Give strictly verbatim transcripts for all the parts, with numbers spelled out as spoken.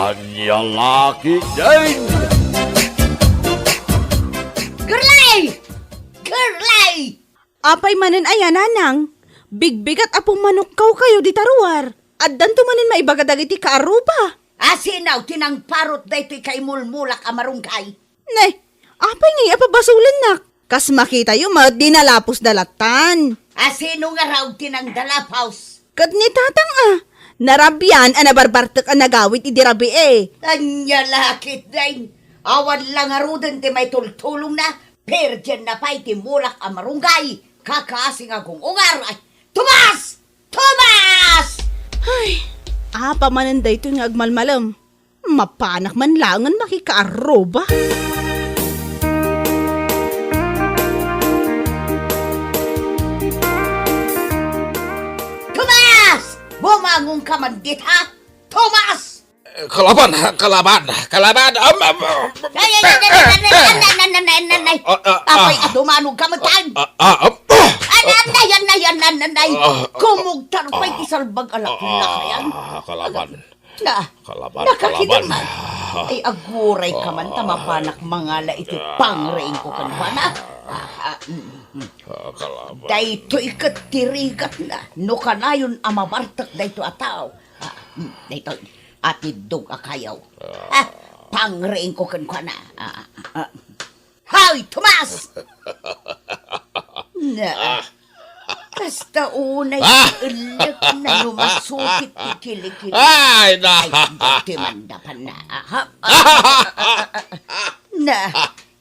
Ania la ketdin? Girlay! Girlay! Apay manen aya, nanang? Bigbigat a pummanukkaw kayo dita ruar. Addanto manen maibaga dagiti kaarruba. Asino ti nangparot daytoy kaimulmulak a marunggay? Ne, apay ngay a pabasolennak? Kas makitayo met, dinalapos da lattan. Asino ngarud ti nangdalapos? Ket ni tatang a, narabian a nabarbartek a nagawid idi rabii. Ania la ketdin? Awan la ngaruden ti maitultulongna, pirdienna pay ti mulak a marunggay, kakasi nga gung-ungar. Ay, Tomas! Tomas! Ay, apa manen daytoy nga agmalmalem? Mapanak man laengen makikaarruba. Tomas! Bumangonka man dita! Tomas! Eh, kalaban, kalaban, kalaban. Am, am, am, Ay, ay, ay, ay, ay, ay, ay, ay, ay, ay, ay, ay. Ah, ah, ah. Apay, adumanog ka man tayo. Ah, ah, ah, ah. Ay, ay, ay, ay, ay, ay, ay, ay. Ah, ah, Kumugtar pay ti salbag a laklak, ah, ayan. Ah, kalaban. Na, Kalaban, nakakita kalaban. man. Ay, aguray ka man, ta mapanak mangala iti pangreingko kenkuana. Ah, ah, mm, mm. Ah, kalaban. Daytoy ket ti rigatna, no kanayon a mabartek daytoy a tao. Ah, mm, daytoy, atiddog a kayo. Ah, pangreingko kenkuana. Ah, ah, ah. Hoy, Tomas! Na, Ah. kasta unay Ah. ti ellek na lumasukit ti kilikili. Ay, na. Ay, dati man dapan na. Aha. Na,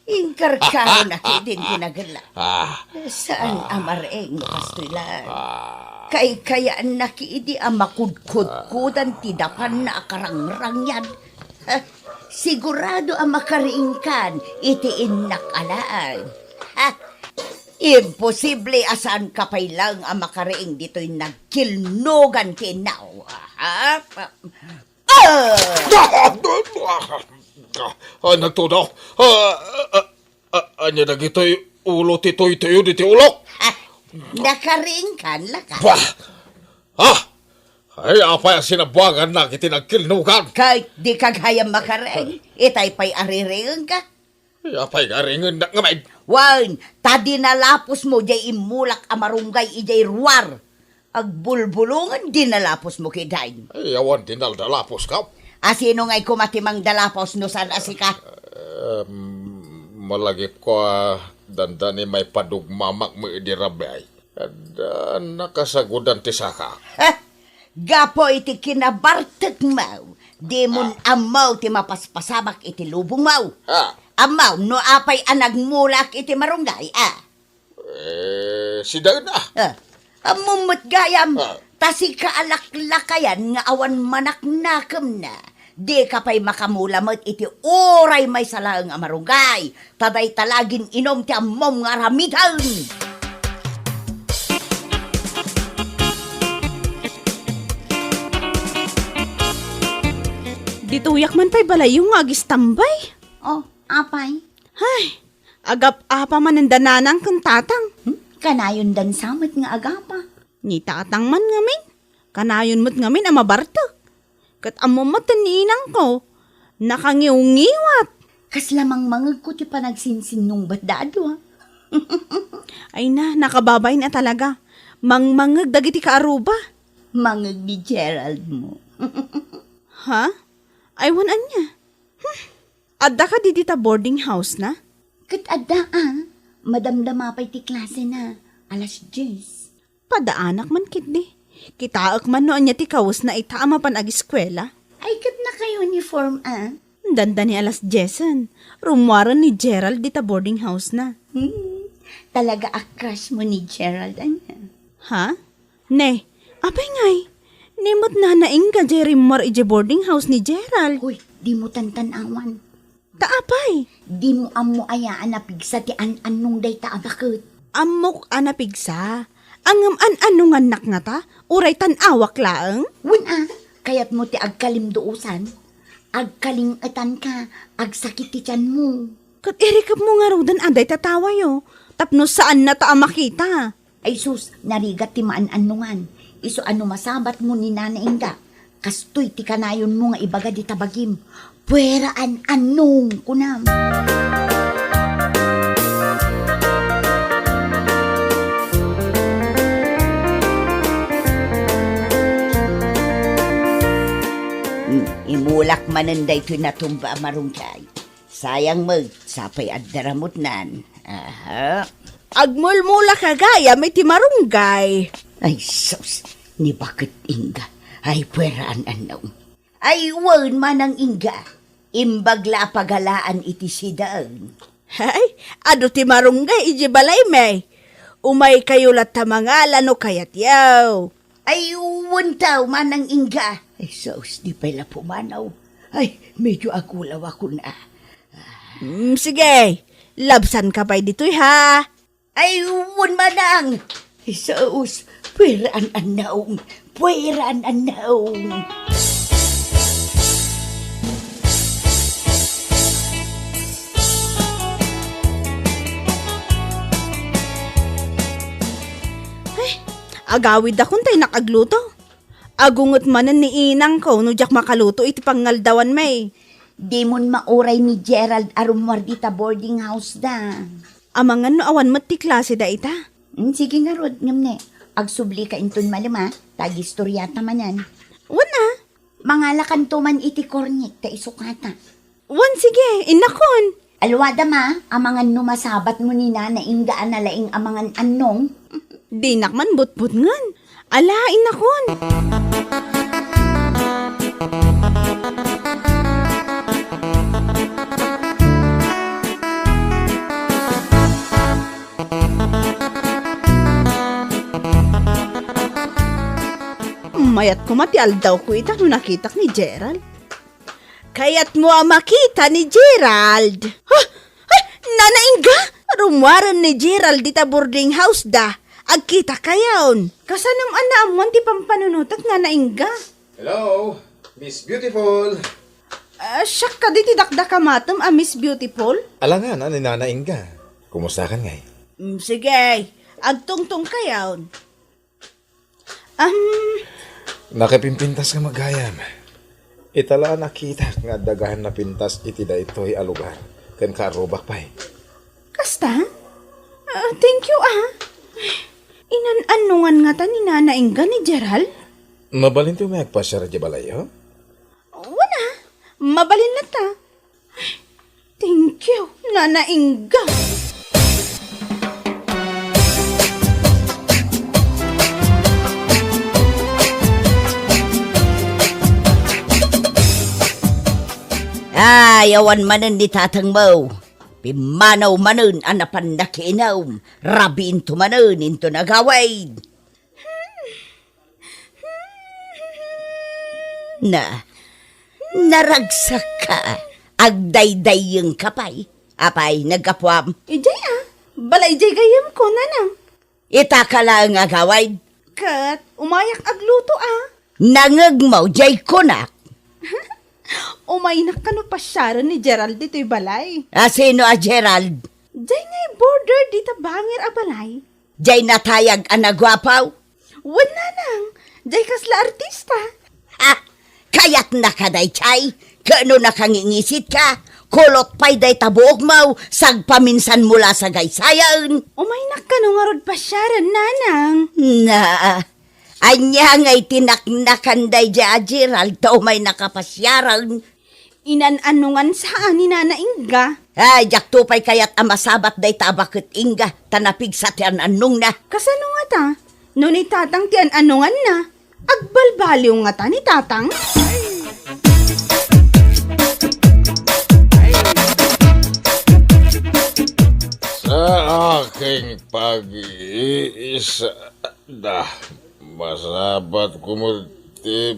inkarkaro na ki din tinagella. Ah. Saan a mareng no kastoy lang? Ah. Kaykayaanna ki idi a makudkudkudan ti dapan na a karangrangyan. Ha? Sigurado a makariingkan iti innak a laeng. Ha? Imposible a saanka pay laeng a makariing ditoy nagkilnogan ti innaw. Ha? Ah! Ah! Ah, nagtudo. Ah, ah, ah, ania dagitoy ulo ti tuytuyo diti ulok? Ah, nakariingkan, laka. Bah! Ah! Ay, apay a sinabuangannak iti nagkilnogan? Ket dika gayam makareng, itay pay a riringengka. Ay, apay nga ringennak ngamin? Wen, ta dinalapos mo jay immulak a marunggay idiay ruar. Agbulbulongen dinalapos mo, kidain. Ay, awan dinaldalapos ka. Asino ngay koma ti mangdalapos no saan a sika? Em, malagipko a dandani maipadugmamak met idi rabii. Adda nakasagudan ti saka. Ha? Gapu iti kinabartekmo, dimon Ah. ammo ti mapaspasamak iti lubongmo. Ah. Ammo no apay a nagmulak iti marunggay, ah. Eh, sidaen, ah. Ah. Ammom met gayam, Ah. ta sika a laklakayan nga awan manaknakemna. Dika pay makamula met iti uray maysa laeng a marunggay, ta dayta la gin-inum ti ammom nga aramiden. Ditoyak man pay balayyo nga agistambay. Oh, apay? Ay, agap-apa manen da nanang ken tatang. Hmm? Kanayondan sa met nga agapa. Ni tatang man ngamin, kanayon met ngamin a mabartek. Ket ammom met ni inangko, nakangiwngiwat. Kasla mangmangegko ti panagsinsinnungbatda a dua. Ay na, nakababain a talaga. Mangmangeg dagiti kaaruba. Mangeg ni Gerald mo. Ha? Ay, wen ania? Hmm. Adda kadi dita boarding house na? Ket adda a. Madamdama pay ti klase na. Alas dies. Padaanak man ketdi. Kitaek man no ania ti kawesna ita a mapan agiskuela. Ay, ket naka-uniform a. Dandani alas diesen. Rummuaren ni Gerald dita boarding house na. Hmm. Talaga a crush mo ni Gerald, ania? Ha? Ne, apay ngay? Ni met nanaingga jay rimmuar idiay boarding house ni Gerald. Hoy, dimo tantan-awan. Ta apay? Dimo ammo aya a napigsa ti an-annong dayta a baket? Ammok a napigsa. Ngem an-annongannak ngata? Uray tan-awak laeng? Wen a, kayatmo ti agkalimduosan? Agkaling-etanka, agsakit ti tianmo. Ket irikepmo ngaruden a dayta tawayo, tapno saannata a makita. Ay sus, narigat ti maan-annongan. Isu a no masabatmo ni Nana Inga, Kastoy ti kanayonmo nga ibaga dita bagim. Pueraan Annong, kunam. Hmm, imulak manen daytoy natumba a marunggay. Sayang met, sapay adda ramutnan. Aha. Agmulmulak gayam iti marunggay. Ay, sus, ni baket Inga. Ay, pueraan Annong. Ay, wen, Manang Inga. Imbag la a pagalaan iti sidaen. Ay, adu ti marunggay iti balaymi. Umaykayo latta mangala no kayatyo. Ay, wen taw, Manang Inga. Ay, sus, di pay la pumanaw. Ay, medyo agulawakon a. Mm, sige, labsanka pay ditoy, ha? Ay, wen, Manang. Ay, sus, pueraan Annong. Pueraan Annong. Ay, agawidakon ta innak agluto. Agunget manen ni inangko no diak makaluto iti pangngaldawanmi. Dimon mauray ni Gerald a rummuar dita boarding house da. Amangan no awan met ti klase da ita? Mm, sige ngarud, ngem ne, agsublika inton malem a, ta agistoriata manen. Wen a. Mangalakanto man iti kornik ta isukata. Wen, sige, innakon. Alwadam a, amangan no masabatmo ni Nana Inga a nalaing a mangan Annong. Dinak man butbutngen. Ala, innakon. Mayat koma ti aldawko ita no nakitak ni Gerald. Kayatmo a makita ni Gerald? Ha? Ha? Nana Inga? Rummuaren ni Gerald dita boarding house da. Agkitakayon. Kasanom a naammuan ti pampanunotek, Nana Inga? Hello, Miss Beautiful. Ah, siak kadi ti dakdakamatem a Miss Beautiful? Alangan a ni Nana Inga. Kumustakan ngay? Mm, sige, agtungtongkayon. Am, nakapimpintas ka gayam. Ita la a nakitak nga adda gayan napintas iti daytoy a lugar, ken kaarrubak pay. Kasta? Ah, thank you, ah. Inan-annongan ngata ni Nana Inga ni Gerald? Mabalin ti umay agpasiar idiay balayyo? Wen a, mabalin latta. Thank you, Nana Inga. Ay, awan manen ni tatangmo. Pimmanaw manen a napan nakiinum. Rabiinto manen inton agawid. Na, naragsakka, agdaydayyengka pay. Apay, naggapuam? Idiay a, bala idiay gayyemko, nanang. Itaka laeng agawid? Ket, umayak agluto a. Nangngegmo, diay kunak. Umaynak kano pasiaren ni Gerald ditoy balay. A, sino a Gerald? Diay ngay border dita bangir a balay. Diay natayag a naguapo? Wen, nanang, diay kasla artista. Ha? Kayatnaka daydiay? Ket no nakangingisitka, kulot pay dayta buokmo, sagpaminsanmo la sagaysayen. Umaynak kano ngarud pasiaren, nanang? Na, ania ngay ti naknakan daydiay a Gerald ta umaynaka pasiaren? Inan-annongan sa a ni Nana Inga. Ay, diakto pay kayat a masabat dayta a baket Inga, ta napigsa ti an-annongna. Kasano ngata? No ni Tatang ti an-annonganna, agbalbaliw ngata ni Tatang? Sa aking pag-iisada, masabat ko mo ti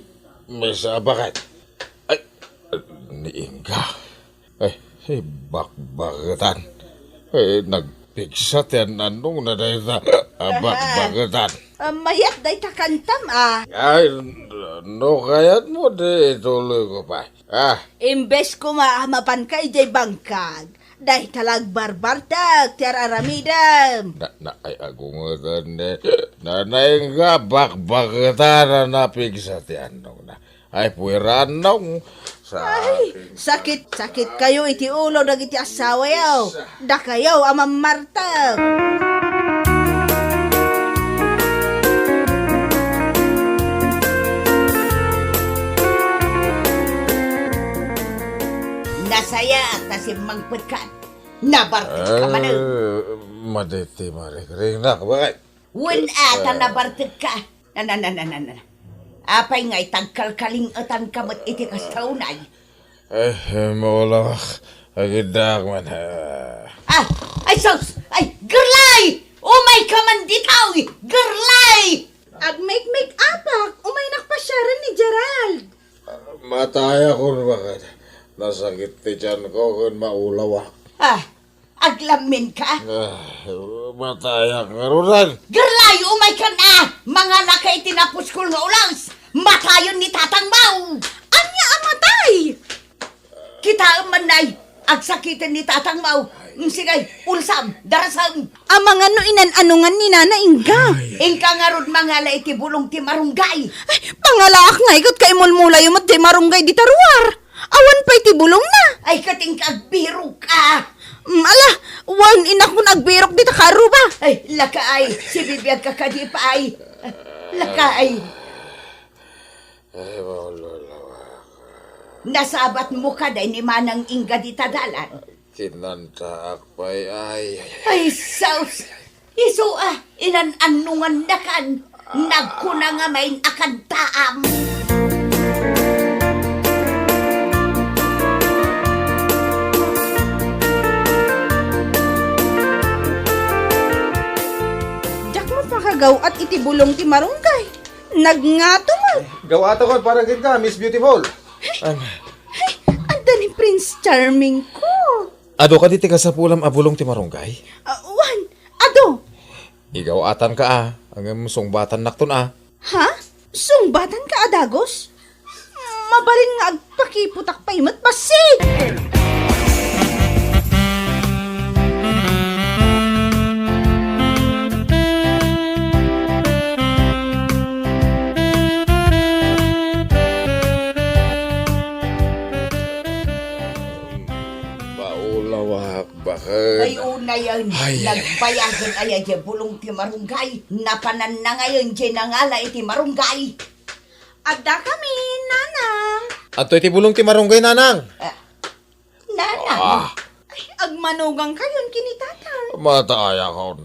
maysa a baket. Ay, ni Inga. Ay, ay, bakbaketan. Ay, nagpigsa ti an-annongna dayta a bakbaketan. Ah, mayat dayta kantam, ah. Ay, no kayatmo, di ituloy ko pay. Ah. Imbes koma a mapanka idiay bangkag, dayta la agbarbartek ti ar-aramidem. Na, na, ay, agungetan, eh. Nana Inga, bakbaketan a napigsa ti annongna. Ay, puwerannong. Ay, sakit, sakit kayo iti ulo dagiti asawayo. Dakayo a mammarteg. Nasayaat ta simmangpetkan. Nabartek ka manen. Eh, maditi marikringnak, bakit? Wen a ta nabartek ka. Na, na, na, na, na, na. Apay nga itagkalkaling-etan ka met iti kasta unay? Eh, maulawak. Agiddak man, ah. Ah, ay sus! Ay, Gerlay! Umay ka man ditoy! Gerlay! Agmekmek apak, umaynak pasiaren ni Gerald. Matayakon, bakit? Nasakit ti tianko ken maulawak. Ah, aglammin ka? Ah, matayak ngaruden. Gerlay, umay kan a! Mangala ka iti napuskol nga ulas! Matayen ni tatang mo! Ania a matay? Kitaem man, nay, agsakiten ni tatang mo. Mm, sige, ulsam, darasem. Amangan no inan-anongan ni Nana Inga. Inka ngarud mangala iti bulong ti marunggay. Ay, pangalaak ngay ket kaimulmulayo met ti marunggay dita ruar. Awan pay ti bulongna. Ay, ket inka agbirok ka. Mm, ala, wen, inakon agbirok dita karuba. Ay, lakaay, sibibiag ka kadi pay. Lakaay. Ay, maululawak. Nasabat mo ka day ni Manang Inga dita dalan? Kinantaak pay, ay, ay, ay. Ay, sus! Isu a, inan-annongannakan. Nagkuna nga main a kantaam. Diak makagaw-at iti bulong ti marunggay. Nagngato met. Gaw-atakon para kenka, Miss Beautiful. Ay, adda ni Prince Charming ko. Adu kadi ti kasapulam a bulong ti marunggay? Ah, wen, adu. Igaw-atanka a, ngem sungbatannakton a. Ha? Sungbatanka a dagus? Mabalin nga agpakiputak pay met, bassit! Maulawak, baket. Ay, unayen. Ay, ay, ay. Nagbayagen aya diay bulong ti marunggay. Napananna ngayen diay nangala iti marunggay. Adda kami, Nanang. Adtoy ti bulong ti marunggay, Nanang. Ah, Nanang. Ah. Ay, agmanugang kayon ken ni Tatang. Matayakon.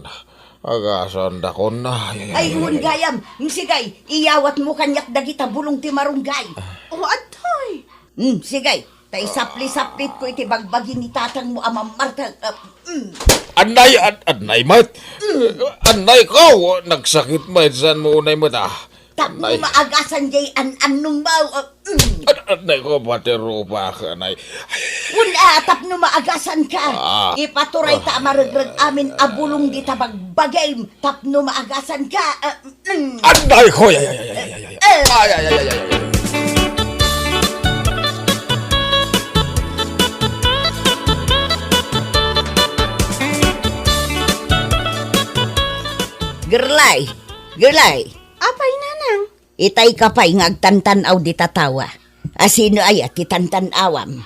Agasandakon. Ay, ay, ay, ay, ay. Ay, wen gayam. Sige, iyawatmo kaniak dagita bulong ti marunggay. O, adtoy. Hmm, sige. Ta isapli-saplitko iti bagbagi ni tatangmo a mammarteg. Ah, mm. Annay, an-, annay met. Mm. Annay ko, nagsakit met, saan mo unay met, ah? Tapno maagasan diay an-annongmo, ah, mm. An-, annay ko, pati rupak, annay. Wen, ah, tapno maagasan ka. Ah. Ipaturay ta a maregreg amin a bulong dita bagbagim. Tapno maagasan ka, ah, mm. Annay ko! Ay, ay, ay, ay, ay, ay, ay. Eh. Ay, ay, ay, ay, ay, ay. Gerlay, Gerlay. Apay, Nanang? Itay ka pay nga agtantan-aw dita tawa. A sino aya ti tantan-awam?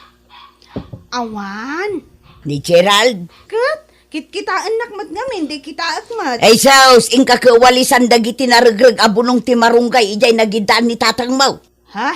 Awan. Ni Gerald? Ket, kitkitaennak met ngamin, di kitaek met. Ay, sus, inka kawalisan dagiti naregreg a bulong ti marunggay idiay nagiddaan ni tatangmo. Ha?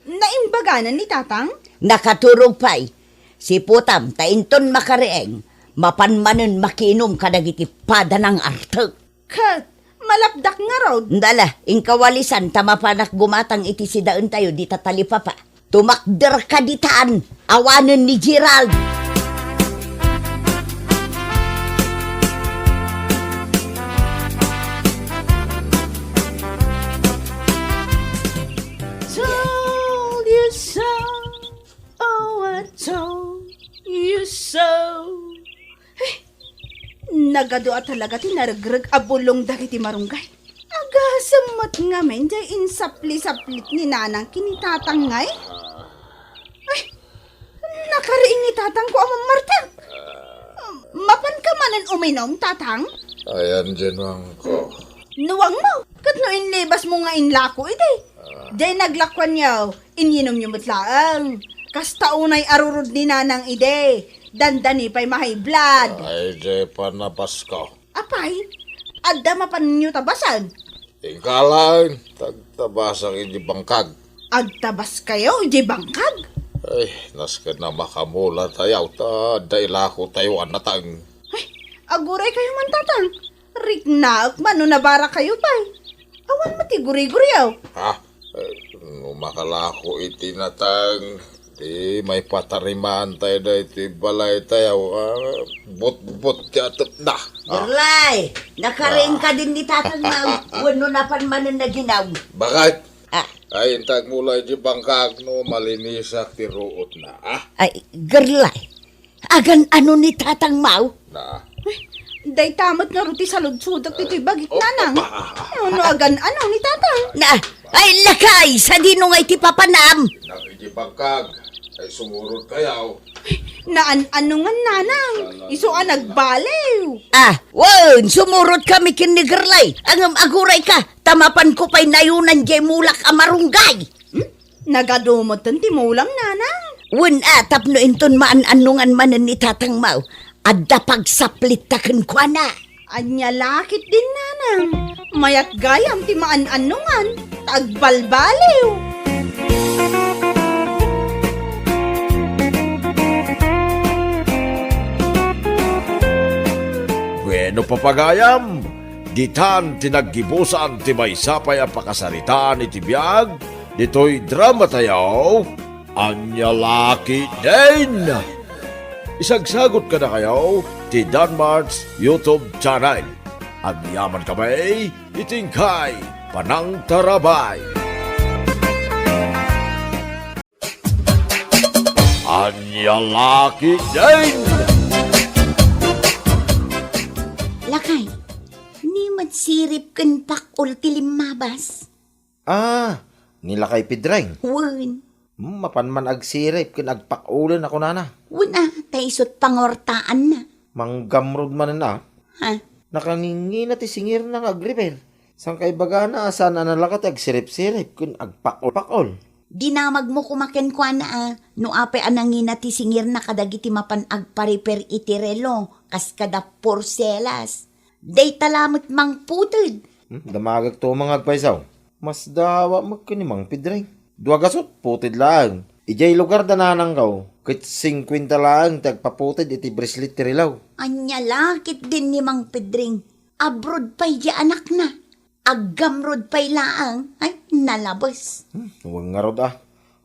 Naimbaganan ni tatang? Nakaturog pay. Siputam, ta inton makariing, mapan manen makiinum kadagiti pada nang-artek. Ket, malapdak ngarud. Ndala, inka walisan ta mapanak gumatang iti sidaentayo dita talipapa. Tumakderka ditan, awanen ni Gerald. Told you so. Oh, I told you so. Eh, nagadu a talaga ti naregreg a bulong dagiti marunggay. Agasem met ngamin diay insapli-saplit ni Nanang ken ni Tatang ngay? Ay, nakariing ni Tatangko a mammarteg. Mapanka manen uminum, Tatang? Ayan diay nuangko. Nuangmo? Ket no inlibasmo nga inlako idi? Ah, Diay naglakuanyo, inyinomyo met laeng. Kasta unay a rurod ni Nanang idi, dandani pay ma-high blood. Ay, diay panabasko. Apay, adda mapanyo tabasen? Inka laeng, tagtabasak iti bangkag. Agtabaskayo iti bangkag? Ay, nasken a makamulatayo, ta adda ilakotayo a nateng. Ay, aguraykayo man, Tatang. Riknaek man no nabarakayo pay. Awan met ti guriguriyo. Ha? Eh, no makalako iti nateng, di maipatarimantayo daytoy balaytayo, ah, butbut ti atepna. Ah. Gerlay, nakariingka din ni Tatang Mau, wenno napan manen naginaw? Bakit? Ah. Ay, intag mula iti bangkag no malinisak ti ruotna, ah? Ay, Gerlay, agan-ano ni Tatang Mau? Na. Ay, dayta met ngarud ti saludsodek ditoy bagik, Nanang. No agan-ano ni Tatang? Na, ay, lakay, sadino ngay ti papanam? Nagidi bangkag, ay sumurot kayaw. Naan-ano nga, Nanang? Isu a nagbaliw. Ah, wen, sumurot kami ken ni Gerlay. Ngem agurayka, ta mapanko pay nayunan diay mulak a marunggay. Hmm? Nagadu metten ti mulam, Nanang? Wen a, tapno inton maan-annongan manen ni Tatang Mau, adda pagsaplitta kenkuana. Ania la ketdin, Nanang? Mayat gayam ti maan-annongan, ta agbalbaliw. Bueno, papagayam, ditan ti naggibusan ti maysa pay a pakasaritaan iti biag ditoy dramatayo, Ania la ketdin? Isagsagut kadakayo ti Danmart's YouTube channel. Agyamankami iti inkay panangtarabay. Ania la ketdin? Lakay, ni met sirip ken pak-ol ti limmabas? Ah, ni Lakay Pedreng. Wen. Hmm, mapan man agsirip ken agpak-ulen a kunana. Wen a, ta isut' pangortaanna. Manggamrod manen a. Ha? Nakangingina ti singirna nga agrepair. Saan kaibagana a saan a nalaka ti agsirip-sirip ken agpak-ol-pak-ol. Dinamagmo koma kenkuana a, no apay a nangina ti singirna kadagiti mapan agparepair iti relo, kas kada porselas. Dayta la met mangputed. Hmm, damagek to nga agpayso. Masdawa met ken ni Mang Pedreng. Dua gasut, puted laeng. Idiay lugar da nanangko, ket singkuenta laeng ti agpaputed iti brislet ti relo. Ania la ketdin ni Mang Pedreng? Abroad pay di anakna. Aggamrod pay laeng. Ay, nalabes. Hmm, wen ngarud a.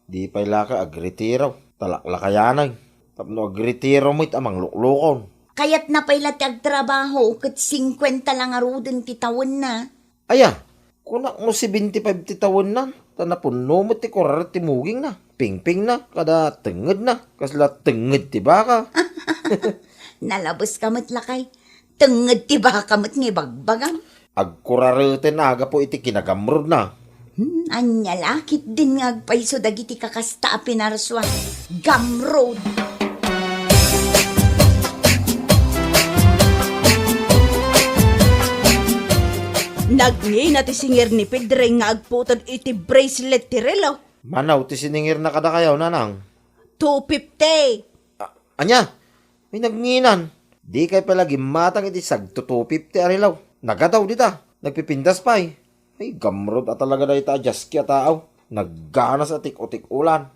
Di pay laka agretiro, ta laklakayanan. Tapno agretiro met a mangluklukon. Kayatna pay la ti agtrabaho ket singkuenta la ngaruden ti tawenna. Aya, kunak no seventy-five ti tawenna, ta napunno met ti kuraret ti mugingna, pingpingna, kada tengngedna, kasla tengnged ti baka. Nalabeska met lakay. Tengnged ti baka met nga ibagbagam. Agkurareten a gapu iti kinagamrodna. Hmm, ania la ketdin nga agpayso dagiti kakasta a pinarsua? Gamrod! Nagngina ti singir ni Pedreng nga agputed iti bracelet ti relo. Mano ti siningirna kadakayo, nanang? Two fifty. A-, ania? Ay, nagnginan. Dikay pay la gimmatang iti sagto two fifty a relo. Nagadaw dita. Nagpipindas pay. Ay, gamrod a talaga dayta a jaski a tao. Nagganas a tik-o-tik-olan.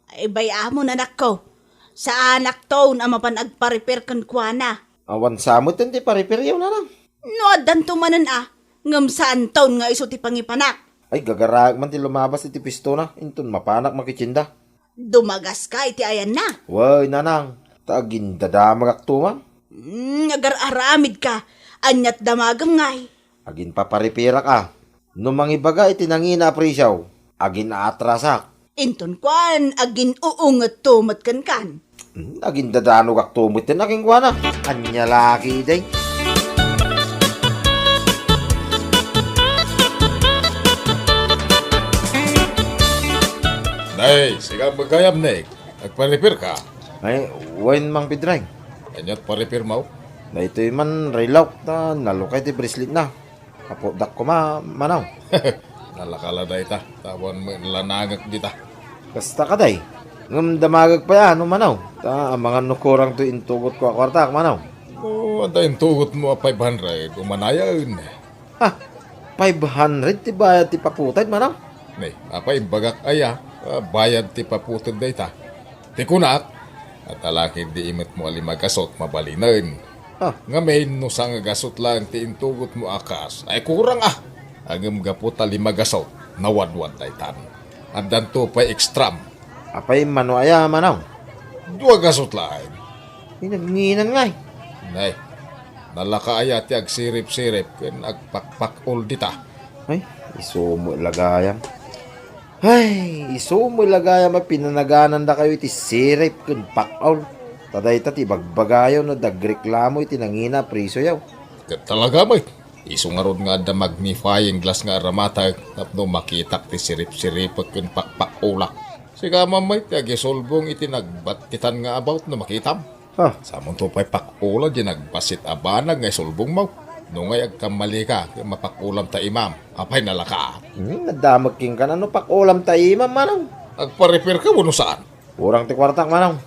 Ay, bay-amon, anakko. Saanakton a mapan agparepair kenkuana. Awan sa met ti parepairyo, nanang. No addanto manen a, ngem saanton nga isu ti pangipanak. Ay, gagaraek man ti lumabas iti pistona, inton mapanak makitienda. Dumagaska iti ayanna. Wen, nanang, ta agindadamagakto man. Hmm, agar-aramidka. Aniat damagem ngay? Aginpaparepair-ak a. No mangibaga iti nangina a presio, agin-aatrasak. Inton kuan, agin-uungetto met kenkan. Hmm, agindadanogakto met kenkuana. Ania la ketdin? Nay, sika met gayam, Nick. Agparepairka? Ay, wen, Mang Pedreng. Aniat parepairmo? Daytoy man relok ta nalukay ti braceletna. Aputdak koma, manaw. Alakala dayta, ta awan met lanangek dita. Kasta kadi. Ngem damagek pay a no, Manong. Ta amangan no kurang toy intugotko a kuartak, Manong. O, adda intugotmo a five hundred, umanayen. Ha? Five hundred ti bayad ti paputed, Manong? Ne, apay imbagak aya, a bayad ti paputed dayta? Ti kunak, adda la ketdi imetmo a lima gasut, mabalinen. Ah. Ngamin, no sanga gasut laeng ti intugotmo a kas, ay kurang a. Ngem gapu ta lima gasut, nawadwad daytan. Addanto pay extram. Apay mano aya, Manong? Dua gasut laeng. Ay, nagnginan ngay. Nay, nalaka aya ti agsirip-sirip ken agpakpak-ol dita. Ay, isu met la gayam. Ay, isu met la gayam a pinanaganandakayo iti sirip ken pak-ol. Ta dayta ti ibagbagayo no dagreklamo iti nangina a presioyo. Ket talaga met, isu ngarud nga adda magnifying glass nga aramatek tapno makitak ti sirip-siripek ken pakpak-olak. Sika man met ti agisulbong iti nagbattitan nga about no makitam. Ah. Samonto pay pak-ola di nagbassit a banag nga isulbongmo. No ngay agkammalika, ket mapak-olam ta imam. Apay nalaka? Hmm, naddamek kenka no pak-olam ta imam, Manong. Agpa-repair ka wenno saan? Kurang ti kuartak, Manong.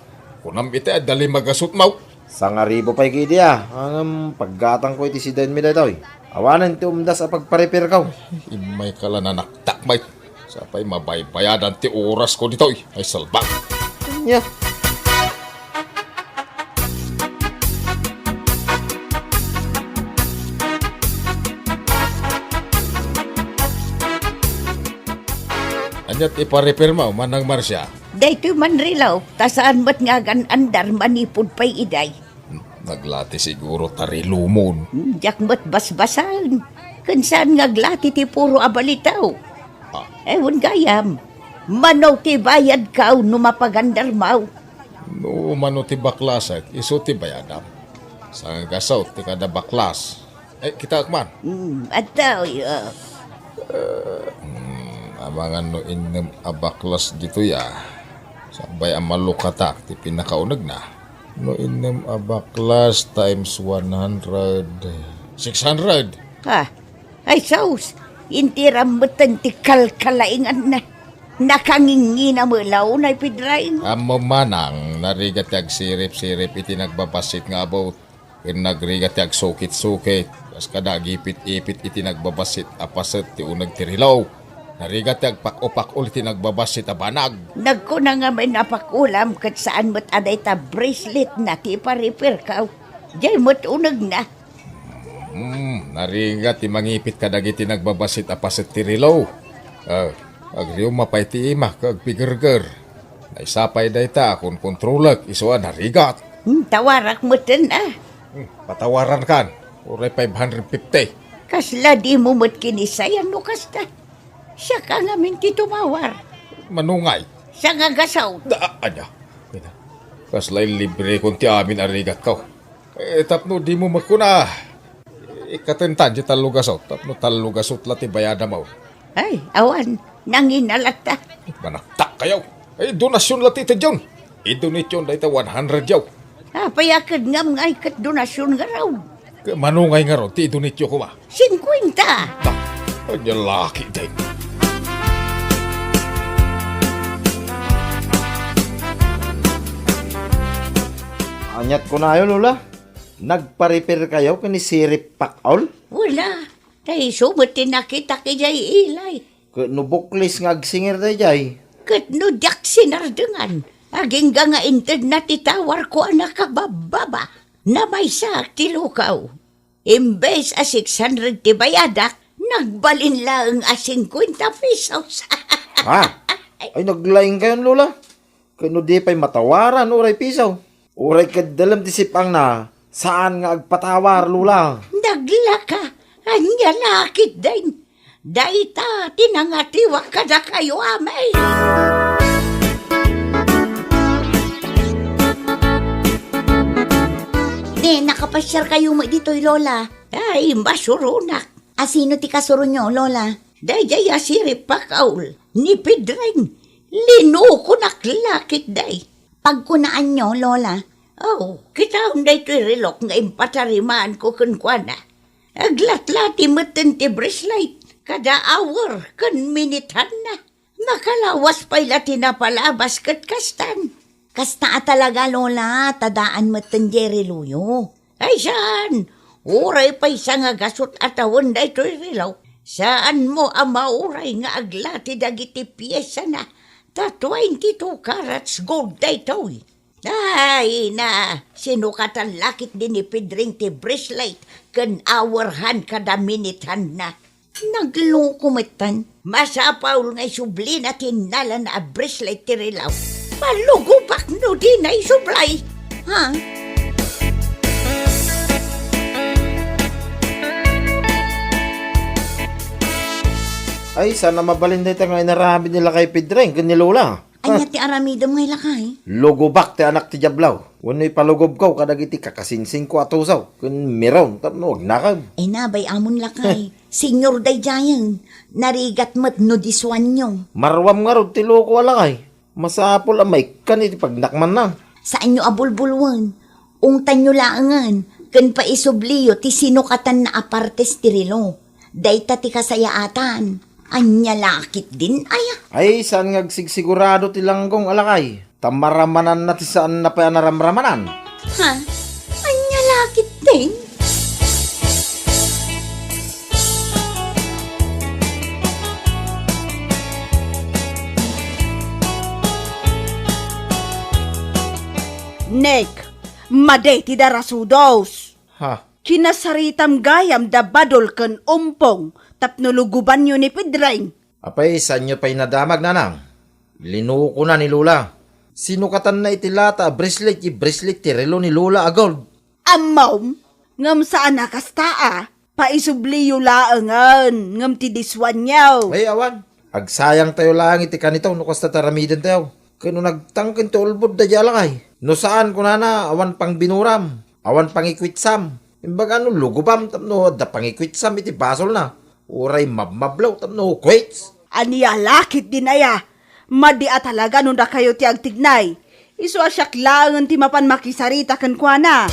Kunam iti adda lima gasutmo. Sangaribu pay ketdi a. Ngem paggatangko iti sidenmi daytoy. Awanen ti umdas a pagpa-repairko. Immayka la nanaktak met. Sapay mabaybayadan ti orasko ditoy. Ay, salbag. Ania? Ania ti ipa-repairmo, Manang Marcia? Daytoy man relo, ta saan met nga agan-andar manipud pay idiay. Naglati siguro ta relomon. Hmm, diak met basbasaen. Ken saan nga aglati ti puro a balitaw. Ah. Ewan gayam. Mano ti bayadkaw no mapagandarmaw? No mano ti baklasek, isu ti bayadam. Sangagasut ti kada baklas. Eh, kitaek man. Hmm, adtoy, ah. Hmm, amangan no innem a baklas ditoy, ah. Sakbay a malukatak ti pinakaunegna. No innem a baklas times one hundred, six hundred. Ha? Ay, sus! Intiram metten ti kalkalainganna. Nakangingina met la unay, Pedring. Ammom, Manang, narigat ti agsirip-sirip iti nagbabassit nga about. Ken nagrigat ti agsukit-sukit, kas kada agipit-ipit iti nagbabassit a paset ti uneg ti relo. Narigat ti agpak-opak-ol iti nagbabassit a banag. Nagkuna ngamin a pakulam ket saan met a dayta bracelet na ti ipa-repairkaw. Diay met unegna. Hmm, narigat ti mangipit kadagiti nagbabassit a paset ti relo. Ah, agriumma pay ti ima ket agpigerger. Naisapay dayta a kunkontrolek isu a narigat. Hmm, tawarak metten a. Hmm, patawarankan. Uray five hundred fifty. Kasla dimo met kinisayan no kasta. Siak ngamin ti tumawar. Manungay. Sangagasaw. Da, anya. Kasla ilibrekon ti amin a rigatko. Eh, tapno dimo met kuna. Ikatentan ti tallogasut. Tapno tallogasut la ti bayadam. Ay, awan. Nangina latta. Manaktakkayo. Eh, donasion la ti itedyon. Idonation dayta one hundred yaw. Apay a ket ngam ngay ket donasion ngarud? Ket mano ngay ngarud ti idonatyo koma? Singkuenta. Ta, anya laki dayta. Aniat kunayo, Lola? Nagpa-repair kayo ken ni Sirip Pakol? Wala. Ta isu met ti nakitak idiay ilay. Ket no buklis nga agsingir daydiay? Ket no diak sinardengan, agingga nga intedna ti tawarko a nakababbaba. Namaysaak ti lukaw. Imbes a six hundred ti bayadak, nagbalin laeng a singkuenta pesos. Ha? Ay, naglaing kayon, Lola. Ket no di pay matawaran, uray piso. Uray ket dalem ti sip-angna, saan nga agpatawar, Lola. Naglaka, ania la ketdin? Dayta ti nangatiwak kadakayo amin. Ne, nakapasiarkayo met ditoy, Lola? Ay, masuronak. A sino ti kasuronyo, Lola? Daydiay a Sirip Pakol, ni Pedring. Linukonak la ketdi. Pagkunaanyo, Lola? Oh, kitaem daytoy relok nga impatarimaanko kenkuana. Aglatlati metten ti bracelet. Kada hour ken minithanna. Makalawas pay la ti napalabas ket kastan. Kasta a talaga, Lola, ta daan met ti reloyo. Ay, saan? Uray pay sa nga gasut a tawen daytoy relo. Saanmo a mauray nga aglati dagiti piesana ta twenty-two carats gold daytoy. Ay, na, sinukatan la ketdi ni Pedring ti bracelet ken hour hand kada minute handna. Nagloko metten. Masapul nga isublina ti innalana a bracelet ti relo. Malugobak no dina isublay. Ha? Ay, saan a mabalin dayta nga inaramid ni Lakay Pedring ken ni Lola. Ania ti aramidem nga, Lakay? Lugobak ti anak ti Diablo. Wenno ipalugobko kadagiti kakasinsinko a tusaw ken miron tapno agnakam. Ay, nabay amon, Lakay. Senior daydiayen. Narigat met no disuanyo. Maruam ngarud ti loko a, Lakay. Masapul a maikkan iti pagnakmanna. Saanyo a bulbulwen. Ungtanyo laengen ken paisubliyo ti sinukatanna a partes ti relo. Dayta ti kasayaatan. Ania la ketdin aya? Ay, saan nga agsigsigurado ti langgong a, Lakay. Ta maramananna ti saanna pay a naramramanan. Ha? Ania la ketdin? Nick, madi ti darasudos. Ha? Kinasaritam gayam da Badol ken Umpong tapno lugobanyo ni Pedring. Apay, saanyo pay nadamag, nanang? Linukona ni Lola. Sinukatanna iti lata a bracelet ti bracelet ti relo ni Lola a gold. Ammom, ngem saan a kasta a, paisubliyo laengen, ngem ti disuanyo. Ay, awan. Agsayangtayo laeng iti kanito no kasta ti aramidentayo. Ken no nagtangken ti ulbod daydiay a, Lakay. No saan, kunana, awan pangbinuram, awan pangikwitsam. Imbaga no lugobam tapno adda pangikwitsam iti basolna. Uray mabmablaw tapno kwits. Ania la ketdin aya? Madi a talaga no dakayo ti agtignay. Isu a siak laengen ti mapan makisarita kenkuana.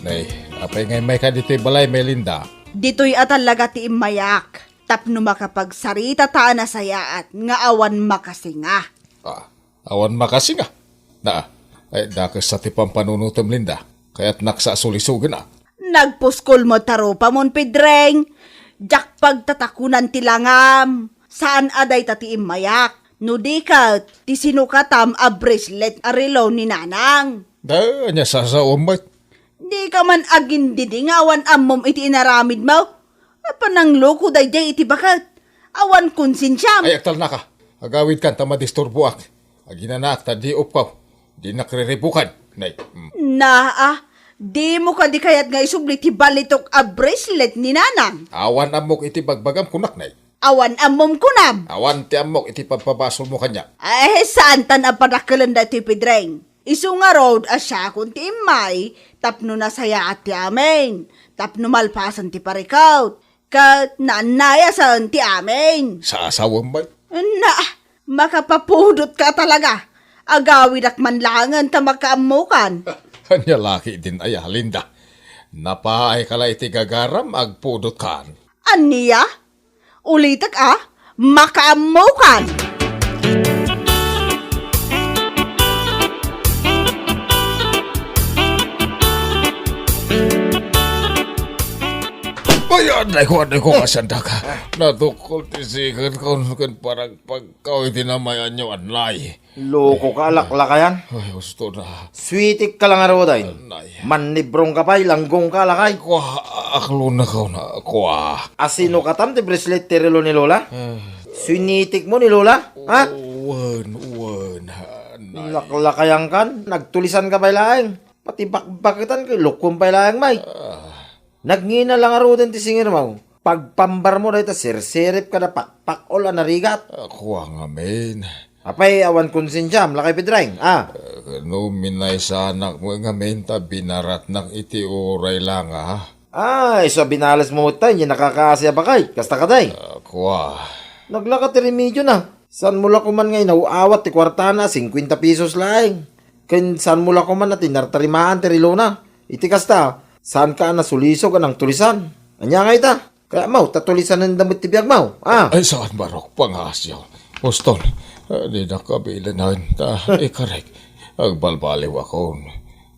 Nay, apay nga immayka ditoy balay, Melinda? Ditoy a talaga ti immayak, tapno makapagsarita ta a nasayaat nga awan makasinga. Ah, awan makasinga? Na, ay, dakes sa ti pampanunutem, Linda. Kayatnak sa a sulisogen, a. Nagpuskol met ta rupamon, Pedring. Diak pagtatakunan ti langam. Saan a dayta ti immayak. No di ket, ti sinukatam a bracelet a relo ni Nanang. Da, ania sasaom met? Dika man agindidi nga awan ammom iti inaramidmo? Apan nangloko daydiay iti baket. Awan konsensiam. Ay, agtalnaka. Agawidkan ta madisturboak. Aginanaak ta di upko. Dinak riribukan. Nay. Mm. Naa, dimo kadi kayat nga isubli ti balitok a bracelet ni Nanang? Awan ammok iti bagbagam, kunak, nay. Awan ammom kunam? Awan ti ammok iti pagpabasolmo kaniak. Ay, saantan a padakkelen daytoy, Pedring. Isu ngarud a siakon ti immay tapno nasayaat ti amin, tapno malpasen ti parikut, ket naannayasen ti amin. Sasawen met. Na, makapapudotka talaga. Agawidak man laengen ta makaammokan. Ania la ketdin aya, Linda? Napaayka la iti gagaram, agpudotkan. Ania? Ulitek a, makaammokan! Ay, adayko, adayko, kasandak. Natukol ti sikedko ken paragpagko iti namayanyo, anay. Loko ka, laklakayan. Ay, husto na. Suitik ka lang, Aroday. Nay. Mannibrong ka pay, langgong ka, lakay. Kua, aklon na kaw na, kua. Asino katam ti bracelet ti relo ni Lola? Ah. Sinitik mo ni Lola, ha? Wen, wen, ha, nay. Laklakayan kan, nagtulisan ka pay laeng. Pati bakbaketan, kay lukon pay laeng, may. Ah. Nagngina lang aruden ti singirmaw. Pagpambar mo dayta sirsirip kada pakpakol a narigat. Ah, kua ngamin. Apay, awan konsensiam, lakay Pedring, ah? Eh, no minaysanak mo ngamin ta binaratnak iti uray lang, ah? Ah, isu a binales mo met tay, nakakaasi a bakay, kasta ka, day? Ah, kua. Naglaka ti remedyo na. Saanmo la koman nga inaw-awat ti kuartana a singkuenta pesos laeng? Ken saanmo la koman a tinartarimaan ti relona? Iti kasta, saanka a nasulisog a nangtulisan. Ania nga ita? Kayatmo ta tulisanenda met ti biagmo, a? Ay, saan, Barok, pangaasim. Boston, eh, dinak kabilinen, ta ikarek, agbalbaliwakon.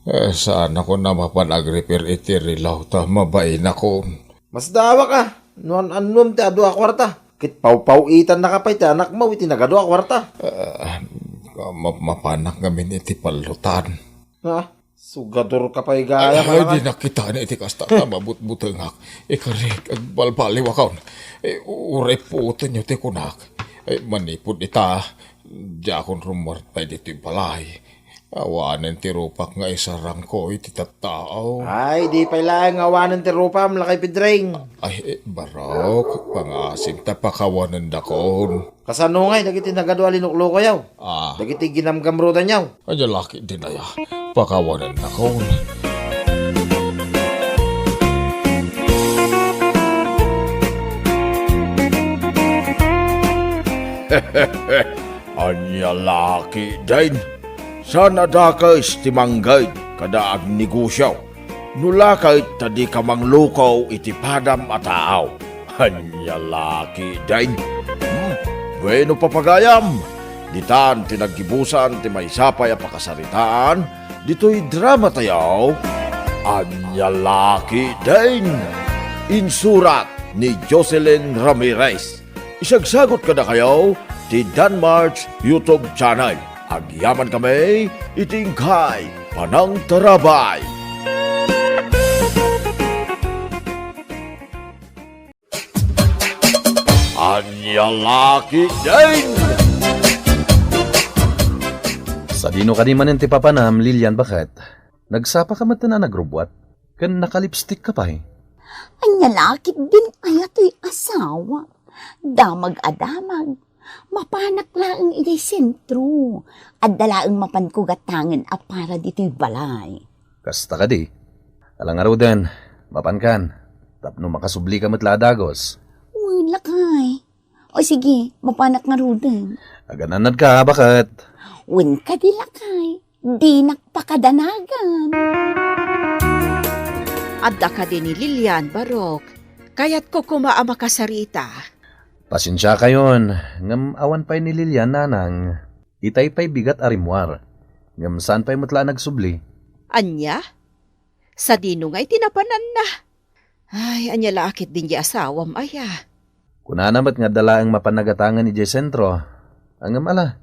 Eh, saanakon a mapan agrepair iti relo ta mabainakon. Masdaawak a, no an-annuem ti adu a kuarta, ket pawpaw-itannaka pay ti anakmo iti nagadu a kuarta. Ah, ma-, mapanak ngamin iti pallotan. Ha? Sugadorka pay gayam, ay, a, dinak kitaen iti kasta ta mabutbutengak. Ikarek, agbalbaliwakon. Eh, uray puotenyo ti kunak. Eh, manipud ita, diakon rummuar pay ditoy balay. Awanen ti rupak nga isarangko iti tattao. Ay, di pay laeng nga awanen ti rupam, Lakay Pedring. Ay, eh, Barok, pangaasim ta pakawanendakon. Kasano ngay dagiti nagadu a linuklukoyo? Ah. Dagiti ginamgamrudanyo? Ania la ketdin aya, pakawanennakon. Ania la ketdin? Saan a dakes ti mangged kada agnegosio. No la ket ta dika mangluko iti padam a tao. Ania la ketdin? Hmm? Bueno, papagayam, ditan ti naggibusan ti maysa pay a pakasaritaan ditoy dramatayo. Ania la ketdin? Insurat ni Jocelyn Ramirez. Isagsagut kadakayo ti Danmark's YouTube channel. Agyamankami iti inkay panangtarabay. Ania la ketdin? Sadino kadi manen ti papanam, Lilian, baket? Nagsapaka met a nagrubbuat, ken nakalipstikka pay. Ania la ketdin aya toy asawa? Damag a damag. Mapanak laeng idiay sentro. Adda laeng mapanko gatangen a para ditoy balay. Kasta kadi? Ala ngaruden, mapankan, tapno makasublika met la a dagus. Wen, lakay. O sige, mapanak ngaruden. Aganannadka, baket? Wen kadi, lakay. Dinak pakadanagan. Adda kadi ni Lilian, Barok? Kayatko koma a makasarita. Pasensiakayon, ngem awan pay ni Lilian, nanang. Itay pay bigat a rimmuar. Ngem saan pay met la a nagsubli. Ania? Sadino ngay ti napananna? Ay, ania la ketdin diay asawam aya? Kunana met nga adda laeng mapan nagatangen idiay sentro. Ngem ala,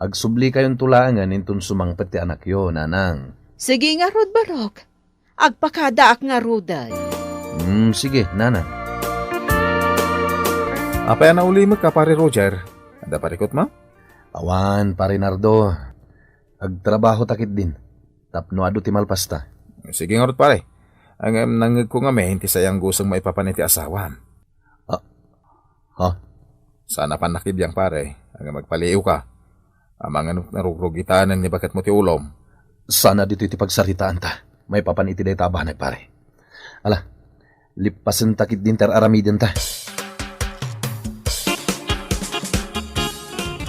agsublikayon to laengen inton sumangpet ti anakyo, nanang. Sige ngarud, Barok. Agpakadaak ngaruden. Hmm, sige, nanang. Apay a naulimekka, Pare Roger? Adda parikutmo? Awan, Pare Nardo. Agtrabaho ta ketdin tapno adu ti malpasta. Sige ngarud, pare. Ngem nangngegko ngamin ti sayanguseng maipapan iti asawam. Ah, ha? Saan a pannakibiang, pare. Ngem agpaliiwka. Amangan narugrugitanen ni baketmo ti ulom. Saan a ditoy ti pagsaritaanta maipapan iti dayta a banag, pare. Ala, lippasenta ketdin ti ar-aramidenta.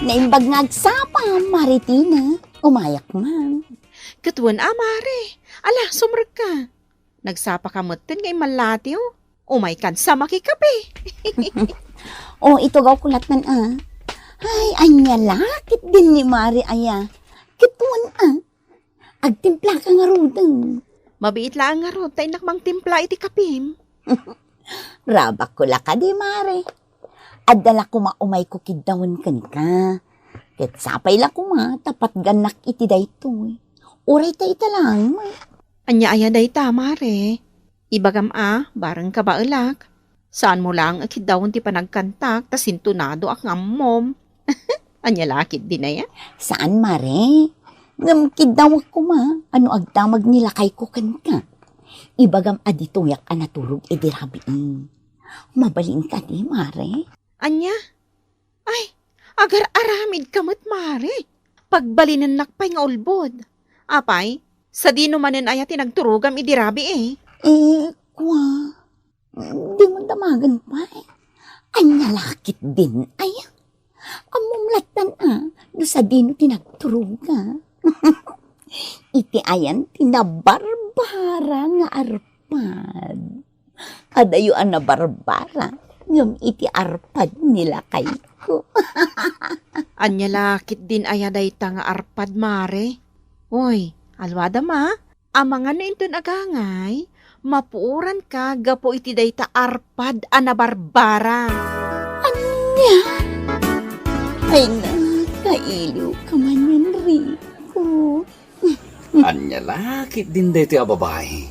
Naimbag nga agsapa, Mare Tina. Umayak man. Ket wen a, Mare. Ala, sumrekka. Nagsapaka metten nga immallatiw. Umaykan sa makikape. O, itugawko lattan a. Ay, ania la ketdin ni Mare aya. Ket wen a. Agtimplaka ngaruden. Mabiit laeng ngarud ta innak mangtimpla iti kapim. Rabakko la kadi, Mare. Adda la koma umayko kiddawen kenka. Ket sapay la koma ta patgannak iti daytoy. Uray ta ita laeng met. Ania aya dayta, Mare? Ibagam a, bareng kabaelak. Saanmo laeng a kiddawen ti panagkantak ta sintonado a nga ammom. Ania la ketdin aya? Saan, Mare. Ngem kiddawek koma a no agdamag ni lakayko kenka. Ibagam a ditoyak a naturog idi rabii. Mabalin kadi, Mare? Ania? Ay, agar-aramidka met, Mare. Pagbalinennak pay nga ulbod. Apay, sadino manen aya ti nagturogam idi rabii? Eh, kua, dimon damagen pay. Ania la ketdin aya? Ammom lattan a, no sadino ti nagturoga. Iti ayan ti nabarbara nga arpad. Adayo a nabarbara, ngem iti arpad ni lakayko. Ania la ketdin aya dayta nga arpad, mare? Oy, alwadam a. Amangan no inton agangay, mapuoranka gapu iti dayta arpad a nabarbara. Ania? Ay, nakailiwka man, Enrico. Ania la ketdin daytoy a babai?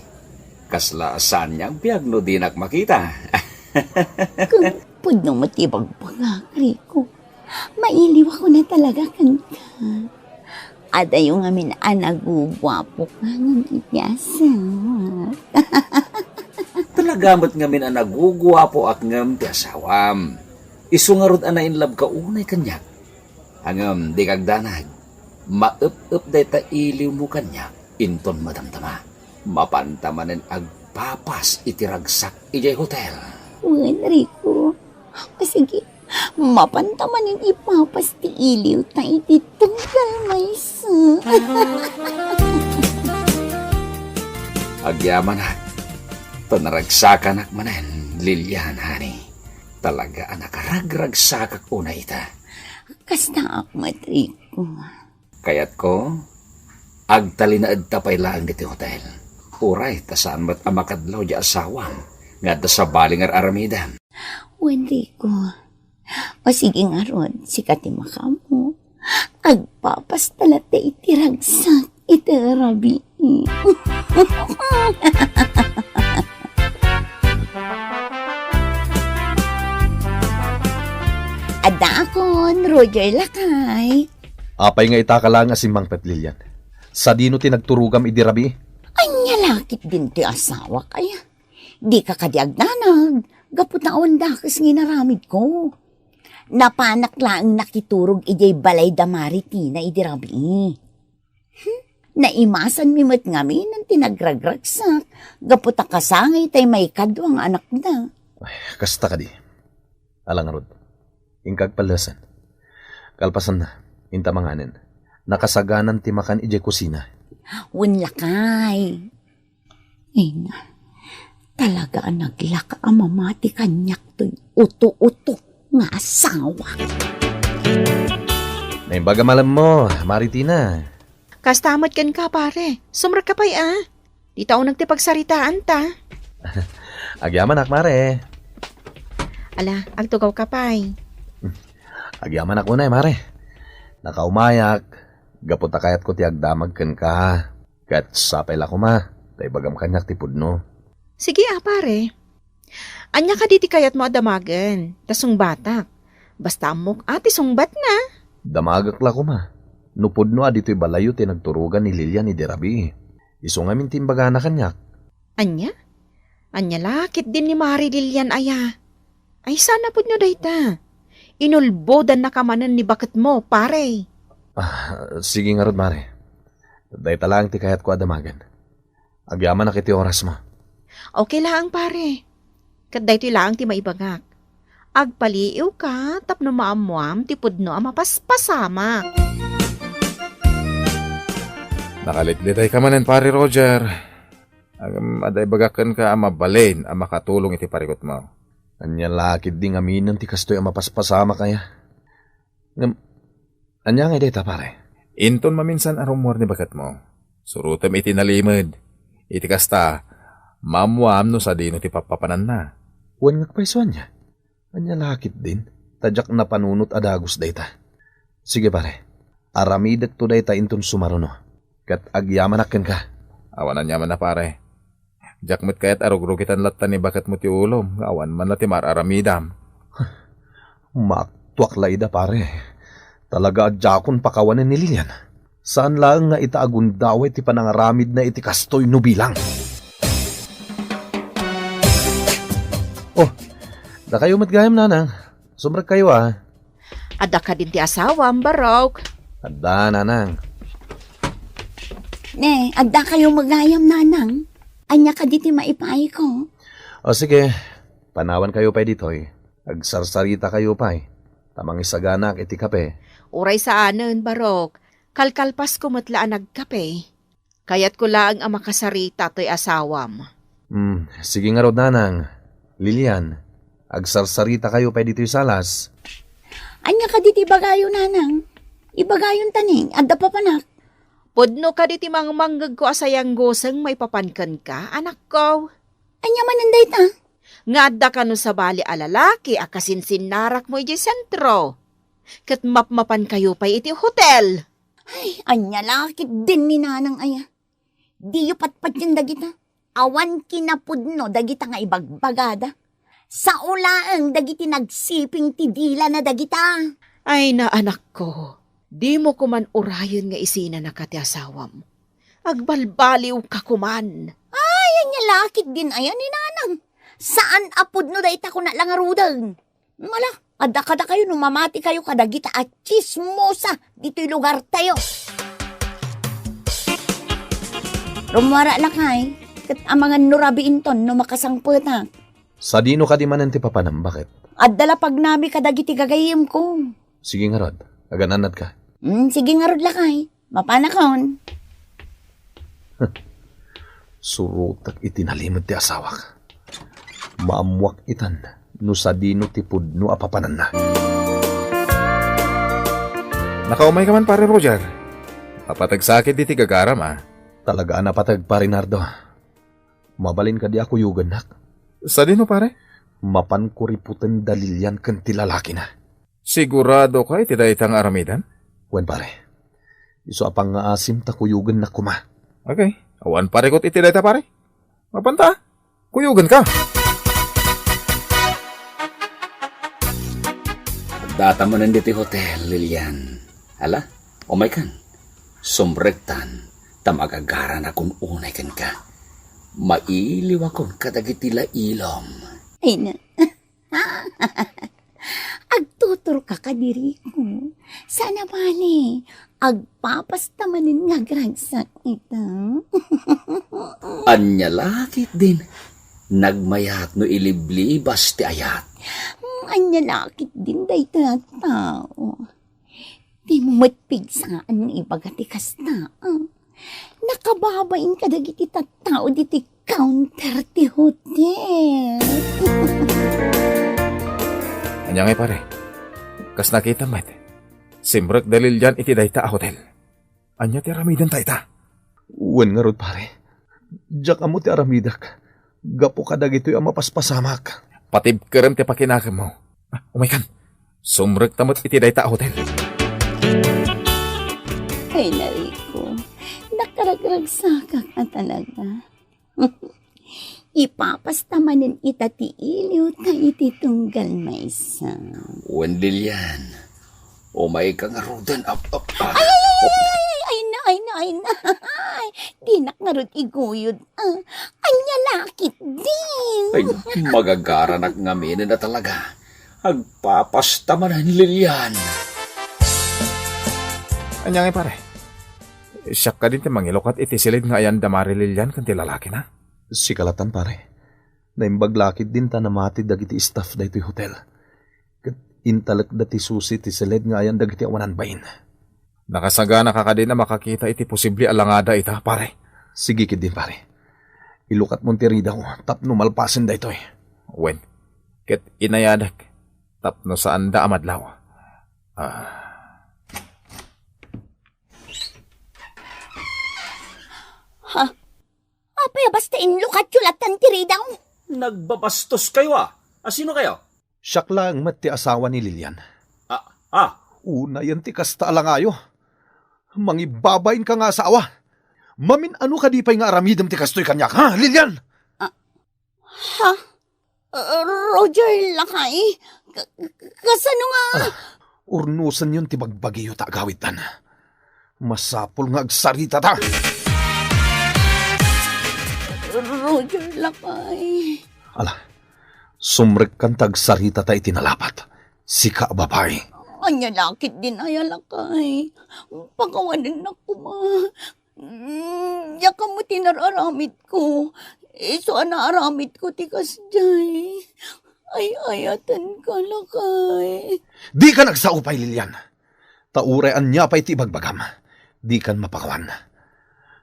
Kasla saan nga agbiag no dinak makita? Ket pudno met ti ibagbagak, Rico. Mailiwak una talaga kenka. Adayo ngamin a naguguapoka ngem iti asawak. Talaga met ngamin a naguguapoak ngem ti asawam. Isu ngarud a nainlabka unay kaniak. Ngem dika agdanag, maep-ep dayta iliwmo kaniak inton madamdama. Mapanta manen agpapas iti ragsak idiay hotel. Wen, Rico. O sige, mapanta manen ipapas ti iliwta iti tunggal maysa. Agyamanak, ta naragsakanak manen, Lilian, honey. Talaga a nakaragragsakak unay ita. Kastaak met, Rico. Kayatko, agtalinaedta pay laeng ditoy hotel. Uray ta saan met a makadlaw diay asawam nga adda sabali nga ar-aramidem. Wen, Rico. O sige ngarud, sika ti makaammo. Agpapasta latta iti ragsak iti rabii. Addaakon, Roger lakay. Apay nga ita ka laeng a simmangpet, Lilian? Sadino ti nagturogam idi rabii? Ania la ketdin ti asawak aya? Dika kadi agdanag, gapu ta awan dakes nga inaramidko. Napanak laeng nakiturog idiay balay da Mari Tina idi rabii. Hmm? Naimasanmi met ngamin ti nagragragsak, gapu ta kasangay tay maikadua nga anakda. Ay, kasta kadi. Ala ngarud, inka agpallesen. Kalpasanna, inta manganen. Nakasaganan ti makan idiay kusina. Wen lakay. Ay na, talaga a naglaka a mamati kaniak toy uto-uto nga asawa. Naimbag a malemmo, Mari Tina. Kasta met kenka, pare. Sumrekka pay a. Dita uneg ti pagsaritaanta. Agyamanak, mare. Ala, agtugawka pay. Agyamanak unay, mare. Nakaumayak, gapu ta kayatko ti agdamag kenka. Ket sapay la koma, ta ibagam kaniak ti pudno. Sige a, pare. Ania kadi ti kayatmo a damagen? Ta sungbatak. Basta ammok a ti sungbatna. Damagek la koma. No pudno a ditoy balayyo ti nagturogan ni Lilian idi rabii. Isu ngamin ti imbagana kaniak. Ania? Ania la ketdin ni Mari Lilian aya? Ay, saan a pudno dayta? Inulbodannaka manen ni baketmo, pare. Ah, sige ngarud, mare. Dayta laeng ti kayatko a damagen. Agyamanak iti orasmo. Okay laeng, pare. Ket daytoy laeng ti maibagak. Agpaliiwka tapno maammoam ti pudno a mapaspasamak. Nakalitlitayka manen, Pare Roger. Ngem adda ibagak kenka a mabalin a makatulong iti parikutmo. Ania la ketdi nga aminen ti kastoy a mapaspasamak aya? Ngem, ania ngay dayta, pare? Inton maminsan a rummuar ni baketmo, surotem iti nalimed. Iti kasta, maammoam no sadino ti pappapananna. Wen nga pay isu ania? Ania la ketdin? Ta diak napanunot a dagus dayta. Sige, pare. Aramidekto dayta inton sumaruno. Ket agyamanak kenka. Awan aniamanna, pare. Diak met kayat a rugrugitan latta ni baketmo ti ulom nga awan man la ti mar-aramidam. Maaktuak la ida, pare. Talaga a diakon pakawanen ni Lilian. Saan laeng nga ita a gundaway ti panangaramidna iti kastoy no bilang. Oh, dakayo met gayam, nanang. Sumrekkayo, a. Adda kadin ti asawam, barok? Adda, nanang. Ne, adda kayo met gayam, nanang. Ania kadi ti maipaayko? O sige, panawankayo pay ditoy. Agsarsarita kayo pay. a mangisaganak iti kape. Uray saanen, Barok. Kalkalpasko met la a nagkape. Kayatko laeng a makasarita toy asawam. Hmm, sige ngarud, nanang. Lilian, agsarsaritakayo pay ditoy salas. Ania kadi ti ibagayo, nanang? Ibagayon ta ni, adda papanak. Pudno kadi ti mangmanggegko a sayangguseng maipapan kenka, anakko? Ania manen dayta? Nga adda kano sabali a lalaki a kasinsinnarakmo idiay sentro. Ket mapmapankayo pay iti hotel. Ay, ania la ketdin ni nanang aya? Diyo patpatien dagita. Awan kinapudno dagita nga ibagbagada. Sao laeng dagiti nagsiping ti dilana dagita. Ay, naanakko, dimo koman urayen nga isinanaka ti asawam. Agbalbaliwka koman. Ay, ania la ketdin aya ni nanang? Saan a pudno dayta kuna la ngaruden. Mala, adda kadakayo no mamatikayo kadagita a tsismosa ditoy lugartayo. Rummuara lakay, ket amangan no rabiinton no makasangpetak. Sadino kadi manen ti papanam, baket? Adda la pagnami kadagiti gagayyemko. Sige ngarud, agan-annadka. Hmm, sige ngarud lakay. Mapanakon. Surotek iti nalimed ti asawak. Maammoak itan no sadino ti pudno a papananna. Nakaumayka man, Pare Roger. Napateg sakit diti gagaram, a. Talaga a napateg, Pare Nardo. Mabalin kadi a kuyogennak? Sadino, pare? Mapanko riputen da Lilian ken ti lalakina. Siguradoka iti dayta nga aramiden? Wen, pare. Isu a pangngaasim ta kuyogennak koma. Okay. Awan parikut iti dayta, pare. Mapanta. Kuyogenka. Addata manen ditoy hotel, Lilian. Ala, umaykan. Sumrektan, ta magagaranakon unay kenka. Mailiwakon kadagiti lailom. Ay na. Agtuturka kadi, Rico. Saan a bale, agpapasta manen nga agragsak ita. Ania la ketdin, nagmayat no iliblibas ti ayat. Ania la ketdin dayta a tao. Dimo met pigsaan nga ibaga ti kasta, a. Nakababain kadagiti tattao ditoy counter ti hotel. Ania ngay, pare? Kas nakitam met, simrek da Lilian iti dayta a hotel. Ania ti aramidenta ita? Wen ngarud, pare. Diak ammo ti aramidek gapu kadagitoy a mapaspasamak. Patibkerem ti pakinakemmo. Ah, umaykan. Sumrekta met iti dayta a hotel. Ay, Rico, nakaragragsakak a talaga. Ipapasta manen ita ti iliwta iti tunggal maysa. Wen, Lilian, umayka ngaruden, ap-, ap-, ah. Ay, ay, ay, ay, ay, ay na, ay na, ay na. Ay, dinak ngarud iguyod. Ah, ania la ketdin? Ay, magagaranak ngamin a talaga. Agpapasta manen, Lilian. Ania ngay, pare? Siak kadin ti mangilukat iti silid nga ayan da Mari Lilian ken ti lalakina? Sika latan, pare. Naimbag la ketdin ta namati dagiti staff daytoy hotel. Ket intalekda ti susi ti silid nga ayan dagiti awanan bain. Nakasaganaka kadin a makakita iti posible a langada ita, pare? Sige ketdin, pare. Ilukatmon ti ridaw tapno malpasen daytoy. Wen, ket inayadek tapno saanda a madlaw. Ah. Ha? Apay a basta inlukatyo latan ti ridaw? Nagbabastoskayo, a. Asinokayo? Siak laeng met ti asawa ni Lilian. Ah, ah. Unayen ti kasta a langayo. Mangibabainka nga asawa. Mamin-ano kadi pay nga aramidem ti kastoy kaniak, ha, Lilian? Ah, ha? Uh, Roger, lakay, ka-, ka-, kasano nga? Ah, urnosenyon ti bagbagiyo ta agawidtan. Masapul nga agsaritata. Roger, lakay. Ala, sumrekkan ta agsaritata iti nalapat. Sika a babai. Ania la ketdin aya, lakay? Pakawanennak koma. Mm, diak ammo ti nar-aramidko. Isu a naaramidko ti kasdiay. ay-ayatenka, lakay. Dikan agsao pay, Lilian. Ta uray ania pay ti ibagbagam, dikan mapakawan.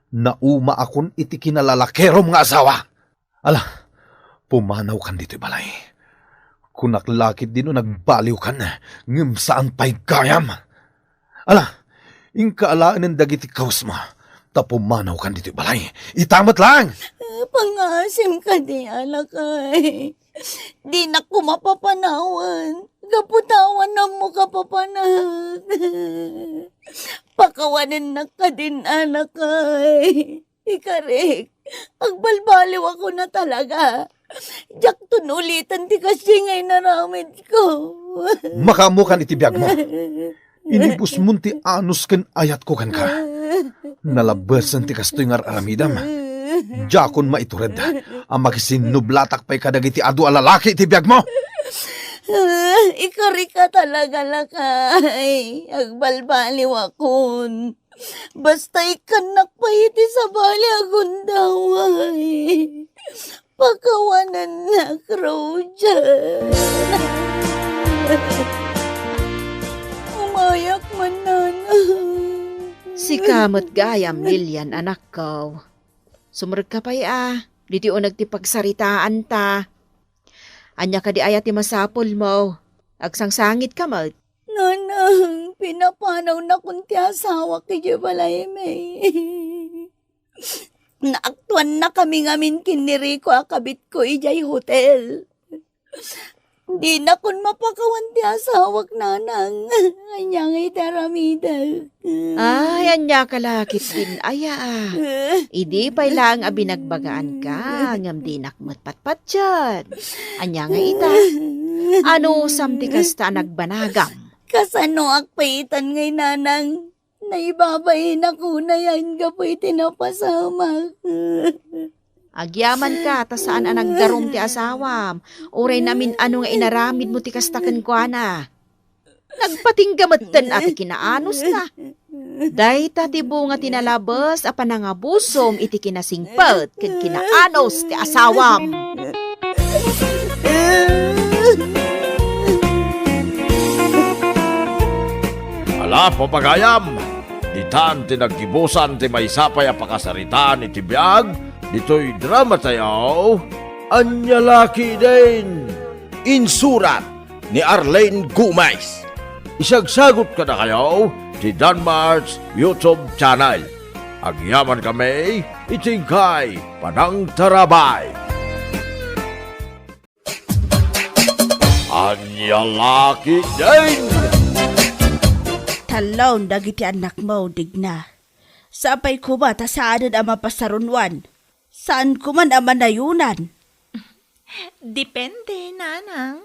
Naumaakon iti kinalalakerom nga asawa. Ala, pumanawkan ditoy balay. Kunak la ketdi no nagbaliwkan, ngem saan pay gayam. Ala, inka alaenen dagiti kawesmo, ta pumanawkan ditoy balay. Ita met laeng! Pangaasim kadi, lakay. Dinak koma papanawen. Gapu ta awan ammoka papanak. Pakawanennak kadin, lakay. Ikarik, agbalbaliwakon a talaga. Diakton uliten ti kasdi nga inaramidko. Makaammokan iti biagmo. Inibusmon ti anus ken ayatko kenka. Nalabesen ti kastoy nga ar-aramidem. Diakon maitured a makisinnublatak pay kadagiti adu a lalaki iti biagmo. Ikarik a talaga, lakay. Agbalbaliwakon. Basta ikkannak pay iti sabali a gundaway. Pakawanennak, Roger. Umayak man, Nanang. Sika met gayam, Lilian, anakko. Sumrekka pay a, ditoy uneg ti pagsaritaanta. Ania kadi aya ti masapulmo? Agsangsangitka met. Nanang, pinapanawnakon ti asawak idiay balaymi. Naaktuannakami ngamin ken ni Rico a kabitko idiay hotel. Dinakon mapakawan ti asawak, Nanang. Ania ngay ti aramidek? Ay, ania ka la ketdin aya, a. Idi pay laeng a binagbagaanka, ngem dinak met patpatien. Ania nga ita? Anusam ti kasta a nagbanagam? Kasanoak pay itan ngay, Nanang? Naibabainak unay a gapu iti napasamak. Agyamanka ta saan a nagdarum ti asawam, uray namin-ano nga inaramidmo ti kasta kenkuana. Nagpatingga metten a ti kinaanusna. Dayta ti bunga ti nalabes a panangabusom iti kinasingpet ken kinaanus ti asawam. Ala, papagayam, ditan ti naggibusan ti maysa pay a pakasaritaan iti biag ditoy drama tayo, Ania La Ketdin. Insurat ni Arlene Gomez. Isagsagut kadakayo ti Danmart's YouTube channel. Agyamankami iti inkay panangtarabay. Ania La Ketdin! Tallo dagiti annakmo, Digna. Sapay koma ta saanen a mapasarunwan. Saanko man a manayonan. Depende, Nanang.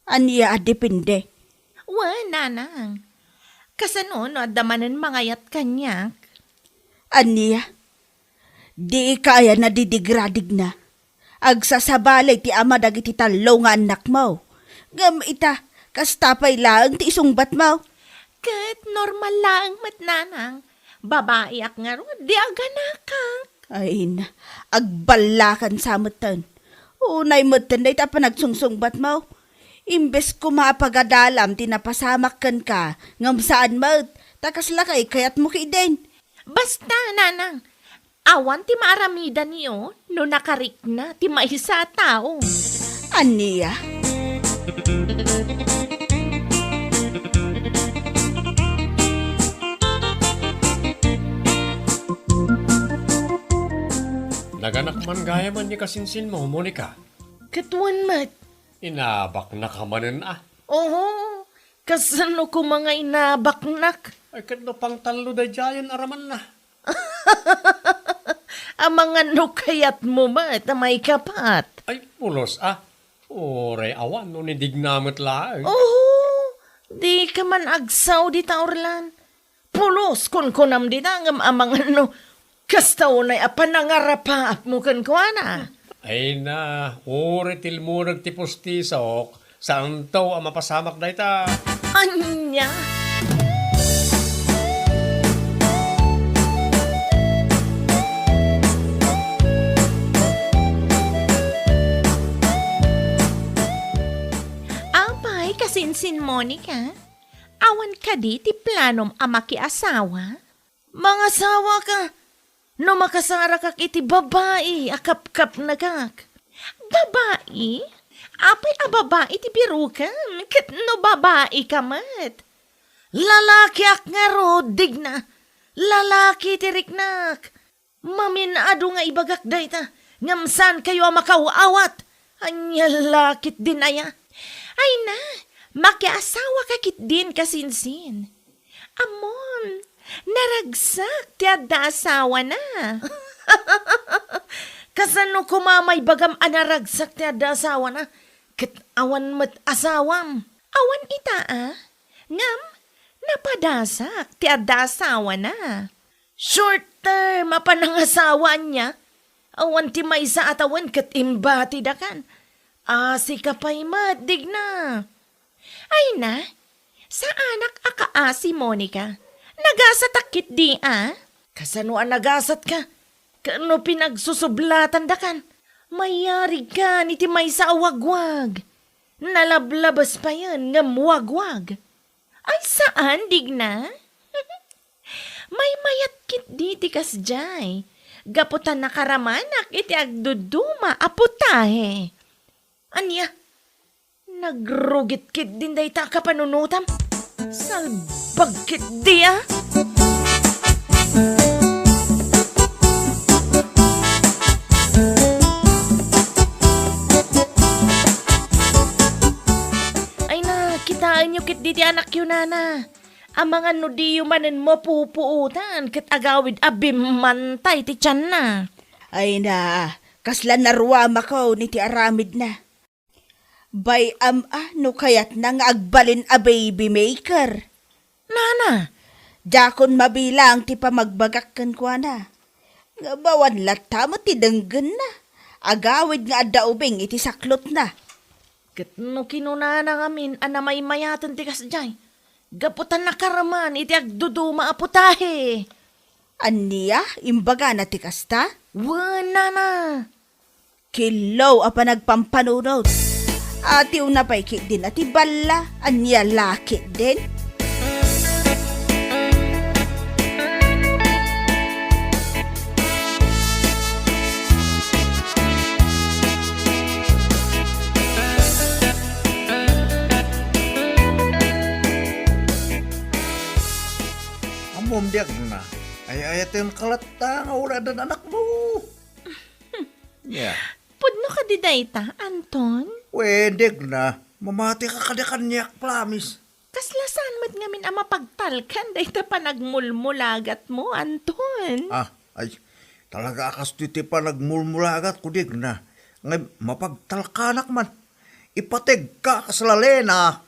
Ania a depende? Wen, Nanang. Kasano no adda manen mangayat kaniak? Ania? Diika aya nadidigra, Digna? Agsasabali ti ama dagiti tallo nga annakmo. Ngem ita, kasta pay laeng ti isungbatmo. Ket normal laeng met, Nanang. Babaiak ngarud, di aganakak. Ay na, agballakan sa metten. Unay metten dayta a panagsungsungbatmo. Imbes koma a pagadalam ti napasamak kenka, ngem saan met, ta kasla kay kayatmo ketdin. Basta, Nanang, awan ti maaramidanyo no nakarikna ti maysa a tao. Ania? Naganak man gayam ni kasinsinmo, Monica. Ket wen met. Inabaknaka manen a. Oho, kasano koma nga inabaknak? Ay, ket no pangtallo daydiayen a ramanna. Amangan no kayatmo met a maikapat. Ay, pulos a. Uray awan no ni Digna met laeng. Oho, dika man agsao dita, Orlan. Pulos, kunkunam dita, ngem amangan no kasta unay a panangarapaapmo kenkuana. Ay na, uray tilmureg ti pustisok, saanto a mapasamak dayta. Ania? Sin Monica, awan kadi ti planom a makiasawa? Mangasawaka no makasarakak iti babai a kapkapnekak. Babai? Apay a babai ti birokem? Ket no babai ka met? Lalakiak ngarud, Digna. Lalaki ti riknak. Mamin-adu nga ibagak dayta, ngem saankayo a makaw-awat. Ania la ketdin aya? Ay na, makiasawaka ketdin, kasinsin. Ammom, naragsak ti adda asawana. Kasano koma maibagam a naragsak ti adda asawana? Ket awan met asawam. Awan ita a? Ngem napadasak ti adda asawana. Short term a panangasawa ania? Awan ti maysa a tawen ket imbatidakan. Asika pay met, Digna. Ay na, saanak a kaasi, Monica. Nagasatak ketdi a? Kasano a nagasatka? Ket no pinagsusublatandakan, mayarigkan iti maysa a wagwag. Nalablabes payen ngem wagwag. Ay, saan, Digna? Maymayat ketdi ti kasdiay, gapu ta nakaramanak iti agduduma a putahe. Ania? Nagrugit ketdin dayta a kapanunotam? Salbag ketdi a? Ay na, kitaenyo ketdi ti anakyo, nana. Amangan no diyo manen mapupuotan ket agawid a bimmantay ti tianna. Ay na, kasla naruamako iti aramidna. Bay-am a no kayatna nga agbalin a baby maker. Nana, diakon mabilang ti pamagbagak kenkuana. Ngem awan latta met ti denggenna. Agawid nga adda ubing iti saklotna. Ket no kinunana ngamin a namaymayaten ti kasdiay, gapu ta nakaraman iti agduduma a putahe. Ania? Imbagana ti kasta? Wen, nana. Killo a panagpampanunot. Atiwna pay ketdin a ti balla, ania la ketdin? Ammom, Digna, ay-ayatenka latta nga uray addan anakmo. Ya. Pudno kadi dayta, Anton? Wen, Digna, mamatika kadi kaniak, promise. Kasla saan met ngamin a mapagtalkan dayta panagmulmulagatmo, Anton? Ah, ay, talaga a kastoy ti panagmulmulagatko, Digna. Ngem mapagtalkanak man. Ipategka kas lalena.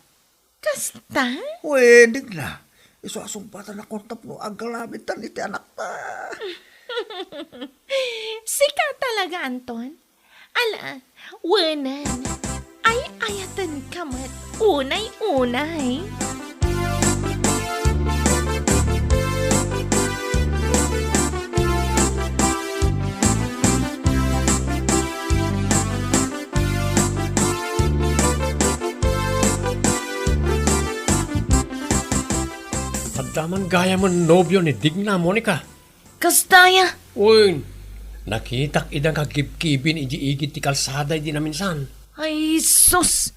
Kasta? Wen, Digna. Isu a sungbatanakon tapno aggalamidtan iti anakta. Sika talaga, Anton? Ala, wenen. Ay-ayatenka met unay-unay. Adda man gayamen nobio ni Digna, Monica. Kasta aya? Wen, nakitak ida nga kibkibin idiay igid ti kalsada idi naminsan. Ay, sus!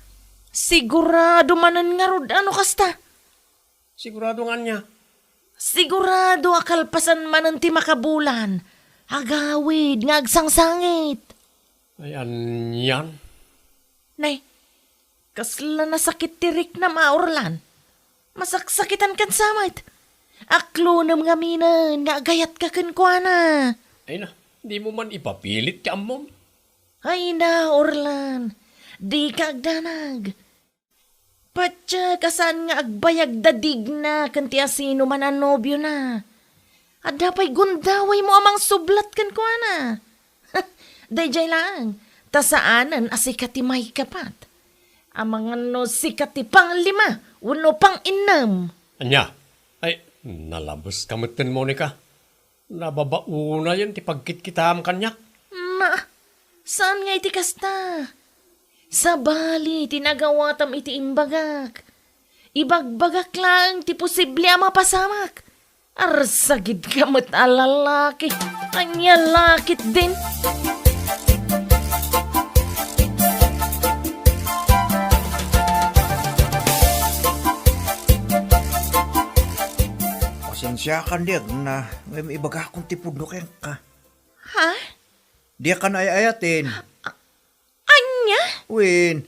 Sigurado manen ngarud a no kasta. Sigurado nga ania? Sigurado a kalpasan manen ti makabulan. Agawid nga agsangsangit. Ay, anian? Nay, kasla nasakit ti riknam a, Orlan. Masaksakitan kensa met. Aklonem ngaminen nga agayatka kenkuana. Ay na, dimo man ipapilit ti ammom. Ay na, Orlan. Dika agdanag. Patiek a saan nga agbayag da Digna ken ti asinoman a nobiona. Adda pay gundawaymo a mangsublat kenkuana. Daydiay laeng, ta saanen a sika ti maikapat. Amangan no sika ti panglima wenno panginnem. Ania? Ay, nalabeska metten, Monica. Nababaonayen ti pagkitkitam kaniak. Ma, saan nga iti kasta? Sabali ti nagawatam iti imbagak. Ibagbagak laeng ti posible a mapasamak. Arsagidka met a lalaki. Ania la ketdin? Pasensiakan, Digna, ngem ibagakon ti pudno kenka. Ha? Diak ka ay-ayaten. Ania? Wen,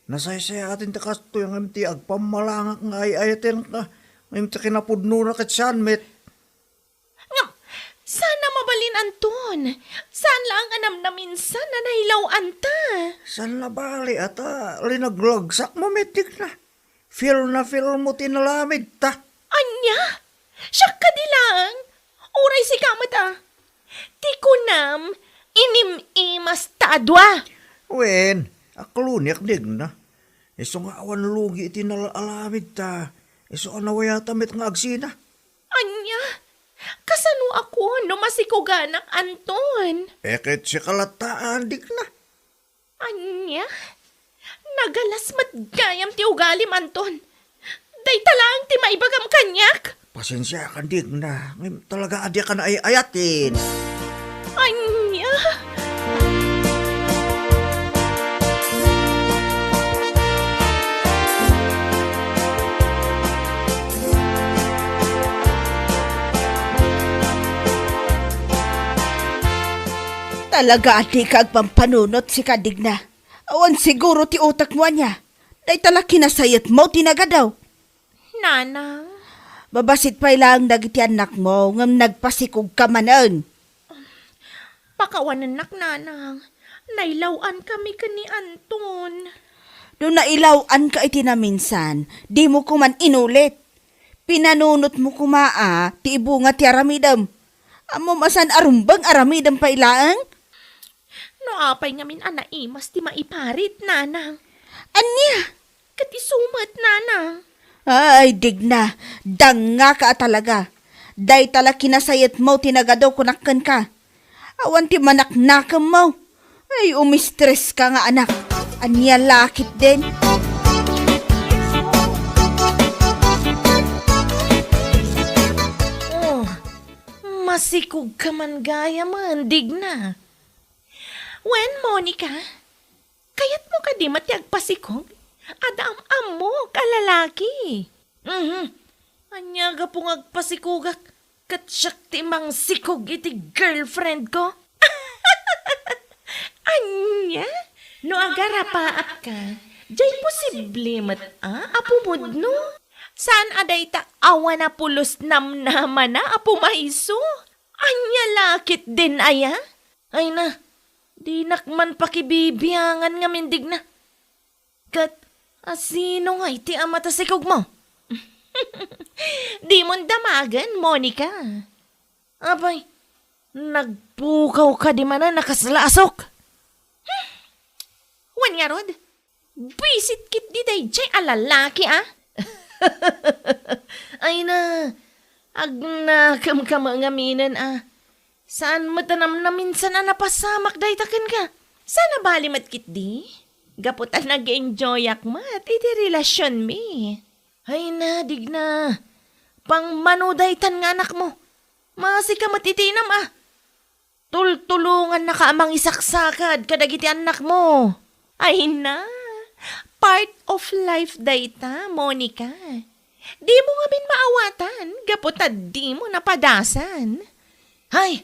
nasaysayaat ti kastoy ngem ti agpammalangak nga ay-ayatenka, ngem ti kinapudnona ket saan met. Ngem, saan a mabalin, Anton. Saan laeng a namnaminsan a nailawanta. Saan a bali, ata linaglagsak mo met, Digna. Feel na feel mo ti nalamidta. Ania? Siak kadi laeng? Uray sika met a? Ti kunam, inim-imas ta a dua. Wen, akloniak, Digna. Isu nga awan lugi iti nalalamidta. Isu a nawayata met nga agsina. Ania? Kasano a kuan no masikuganak, Anton? E ket sika latta, Digna. Ania? Nagalas met gayam ti ugalim, Anton. Dayta laeng ti maibagam kaniak. Pasensiakan, Digna. Ngem talaga a diak ka ay-ayaten. Ania? Talaga a dika agpampanunot, sika, Digna. Awan siguro ti utekmo ania. Dayta la kinasayetmo ti nagadu. Nanang. Babasit pay laeng dagiti annakmo, ngem nagpasikogka manen. Pakawanennak, Nanang. Nailaw-ankami ken ni Anton. No nailaw-anka iti naminsan, dimo koman inulit. Pinanunotmo koma a ti ibunga ti aramidem. Ammom a saan a rumbeng aramidem pay laeng? No apay ngamin a naimas ti maiparit, Nanang? Ania? Ket isu met, Nanang. Ay, Digna, dangngaka a talaga. Dayta la kinasayetmo ti nagadu kunak kenka. Awan ti manaknakemmo. Ay, umistreska nga anak. Ania la ketdin? Oh, masikogka man gayamen, Digna. Wen, Monica, kayatmo kadi met ti agpasikog? Adda am-ammok a lalaki. Mhm. Ania gapu nga agpasikogak? Ket siak ti mangsikog iti girlfriend ko. Ania? No agarapaapka, diay posible met a, a pumudno. Saan a dayta awan a pulos namnamana a pumayso? Ania la ketdin aya? Ay na, dinak man pakibibiangan ngamin, Digna. Ket asino ngay ti ama ta sikogmo? Dimon damagen, Monica. Apay, nagpukaw kadi manen a kasla a sok? Wen ngarud, buisit ketdi daydiay a lalaki, a? Ay na, agnakemka met ngaminen, a. Saan met a namnaminsan a napasamak dayta kenka? Saan a bali met ketdi? Gapu ta nag-enjoyak met iti relasionmi. Ay na, Digna. Pangmano daytan nga anakmo. Masika met iti inam, a. Tultulongannaka a mangisaksakad kadagiti annakmo. Ay na, part of life dayta, Monica. Dimo ngamin maawatan gapu ta dimo napadasan. Hay,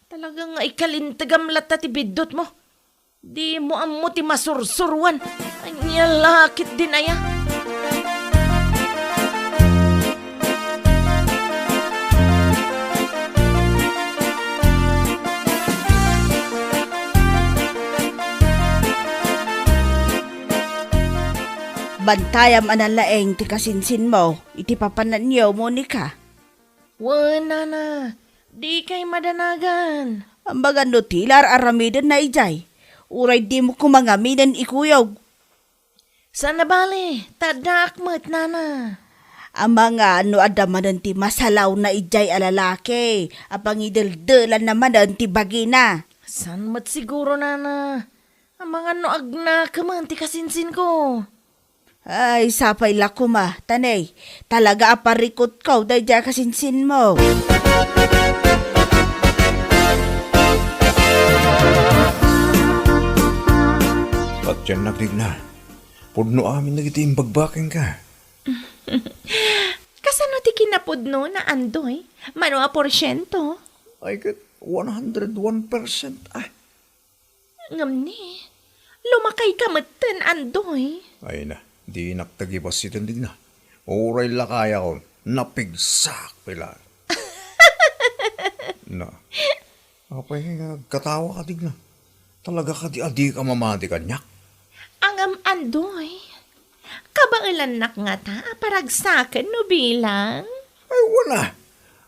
talaga nga ikalintegam latta ti biddutmo. Dimo ammo ti masursuruan. Ania la ketdin aya? Bantayam a nalaeng ti kasinsinmo iti papananyo, Monica. Wen, nana, dikay madanagan. Amangan no ti la ar-aramidenna idiay, uray dimo koma ngaminen ikuyog. Saan a bale, ta addaak met, nana. Amangan no adda manen ti masalawna idiay a lalaki a pangideldelanna manen ti bagina. Saan met siguro, nana. Amangan no agnakemen ti kasinsinko. Ay, sapay la koma, ta ne, talaga a parikutko daydiay a kasinsinmo. Patiennak, Digna. Pudno amin dagiti imbagbagak kenka. Kasano ti kinapudnona, Andoy? Mano a porsiento? Ay, ket one hundred one percent, ah. Ngem ni, lumakayka metten, Andoy. Ay na, dinak ta gibassiten, Digna. Uray lakayakon, napigsak pay laeng. Na, apay nga agkatawaka, Digna? Talaga kadi a dika mamati kaniak? Ngem, Andoy, kabaelannak ngata a paragsaken no bilang? Ay, wala.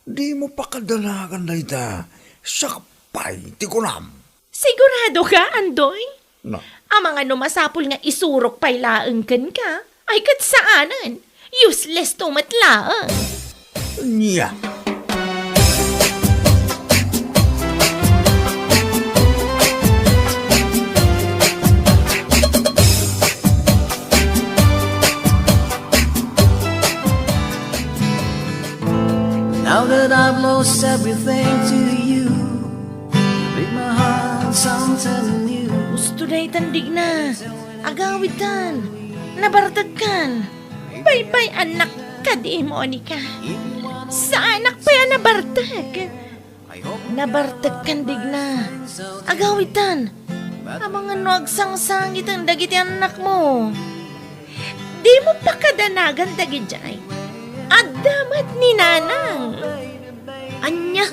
Dimo pakadanagan dayta. Siak pay ti kunam. Sigurado ka, Andoy? Na. Amangan no masapul nga isurok pay laeng kenka? Ay, ket saanen. Useless to met laeng. Nia. Now that I've lost everything to you, break my heart something new. Usto daytan, Digna. Agawidtan. Nabartekkan. Baybay-annak kadi, Monica. Saanak pay a nabartek. Nabartekkan, Digna. Agawidtan. Amangan no agsangsangiten dagiti annakmo. Dimo pakadanagan dagidiay. Adda met ni Nanang. Ania?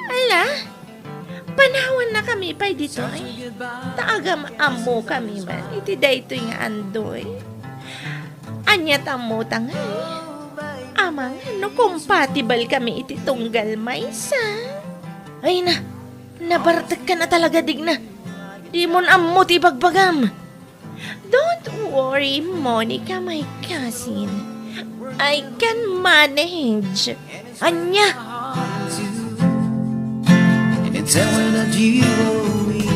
Ala, panawannakami pay ditoy. Ta agam-ammokami man iti daytoy nga Andoy. Ania ti ammota ngay? Amangan no compatible kami iti tunggal maysa. Ay na, nabartekkan a talaga, Digna. Dimon ammo ti ibagbagam. Don't worry, Monica, my cousin. I can manage. Ania? And tell her that you owe me.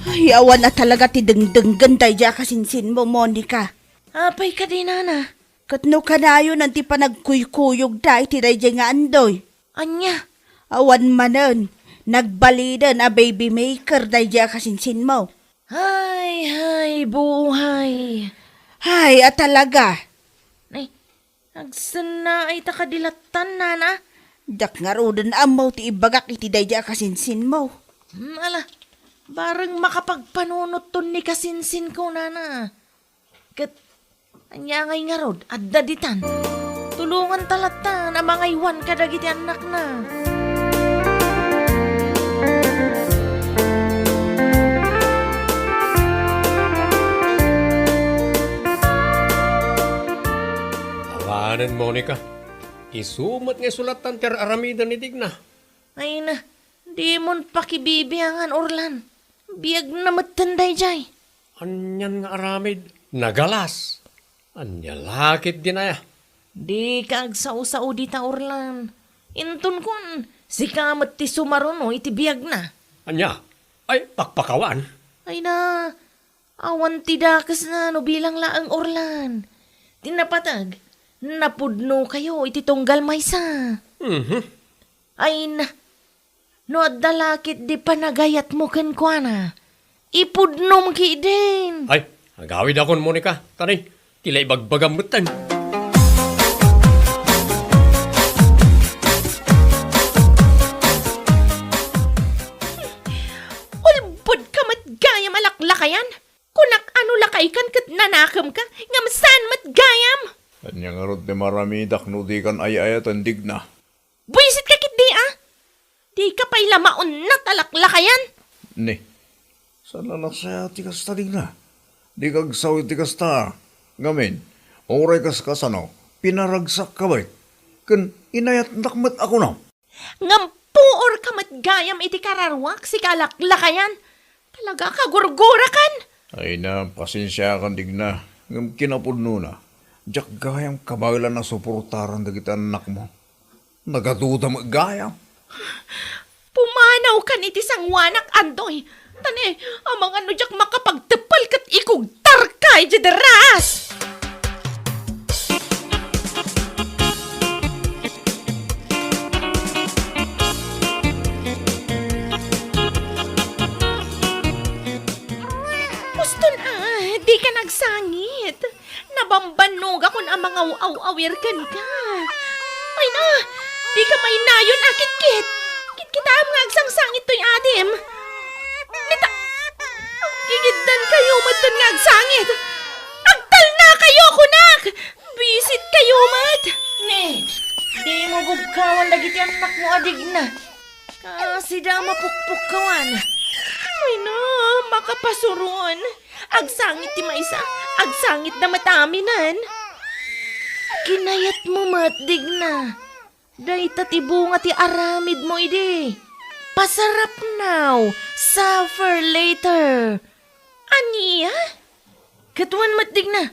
Ay, awan a talaga ti dengdenggen daydiay a kasinsinmo, Monica. Apay kadi, Nana? Ket no kanayonan ti panagkuykuyogda iti daydiay nga Andoy? Ania? Awan manen, nagbalinen a baby maker daydiay a kasinsinmo. Hay, hay, buhay. Hay, a talaga. Ay, agsennaay ta kadi lattan, Nana? Diak ngaruden ammo ti ibagak iti daydiay a kasinsinmo. Hmm, ala, bareng makapagpanunotton ni kasinsinko, Nana. Ket ania ngay ngarud, adda ditan? Tulonganta lattan a mangaywan kadagiti annakna. Awanen, Monica. Isu met nga isu lattan ti ar-aramiden ni Digna. Ay na, dimon pakibibiangan, Orlan. Biagna metten daydiay. Anian nga aramid? Nagalas. Ania la ketdin aya? Dika agsao-sao dita, Orlan. Intonkon, sika met ti sumaruno iti biagna. Ania? Ay, pakpakawan? Ay na, awan ti dakesna no bilang laeng, Orlan. Ti napateg, napudnokayo iti tunggal maysa. Mhm. Ay na, no adda la ketdi panagayatmo kenkuana, ipudnom ketdin. Ay, agawidakon, Monica. Tani, ti la ibagbagam metten. Ulbodka met gayam a laklakayan. Kunak a no lakaykan ket nanakemka, ngem saan met gayam. Ania ngarud ti maramidak no dikan ay-ayaten, Digna? Buisitka ketdi a! Dika pay la maunnat a laklakayan! Ni, saan la nasaya ti kasta, Digna? Dika agsao iti kasta. Ngamin, uray kas kasano, pinaragsakka met. Ken inayatnak met a kunam. Ngem puorka met gayam iti kararuak, sika a laklakayan. Talaga a kagurgurakan! Ay na, pasensiakan, Digna. Ngem kinapudnona, diak gayam kabaelan a suportaran dagiti annakmo. Nagaduda met gayam. Pumanawkan iti sangoanak, Andoy. Ta ne, amangan no diak makapagteppel ket ikugtarka idiay deras. Uston a, dika nagsangit. Nabambannogakon a mangaw-aw-awir kenka. Ay na, dika mainayon a kitkit. Kitkitam nga agsangsangit toy adim. Nita, aggigiddankayo metten nga agsangit. Agtalnakayo, kunak! Bisitkayo met! Ne, dimo bugkawan dagiti annakmo a digna. Kasida a mapukpukkawan. Ay na, makapasuron. Agsangit ti maysa, agsangitda met aminen. Kinayatmo met, digna. Dayta ti bunga ti aramidmo idi. Pasarap now, suffer later. Ania? Ket wen met, digna.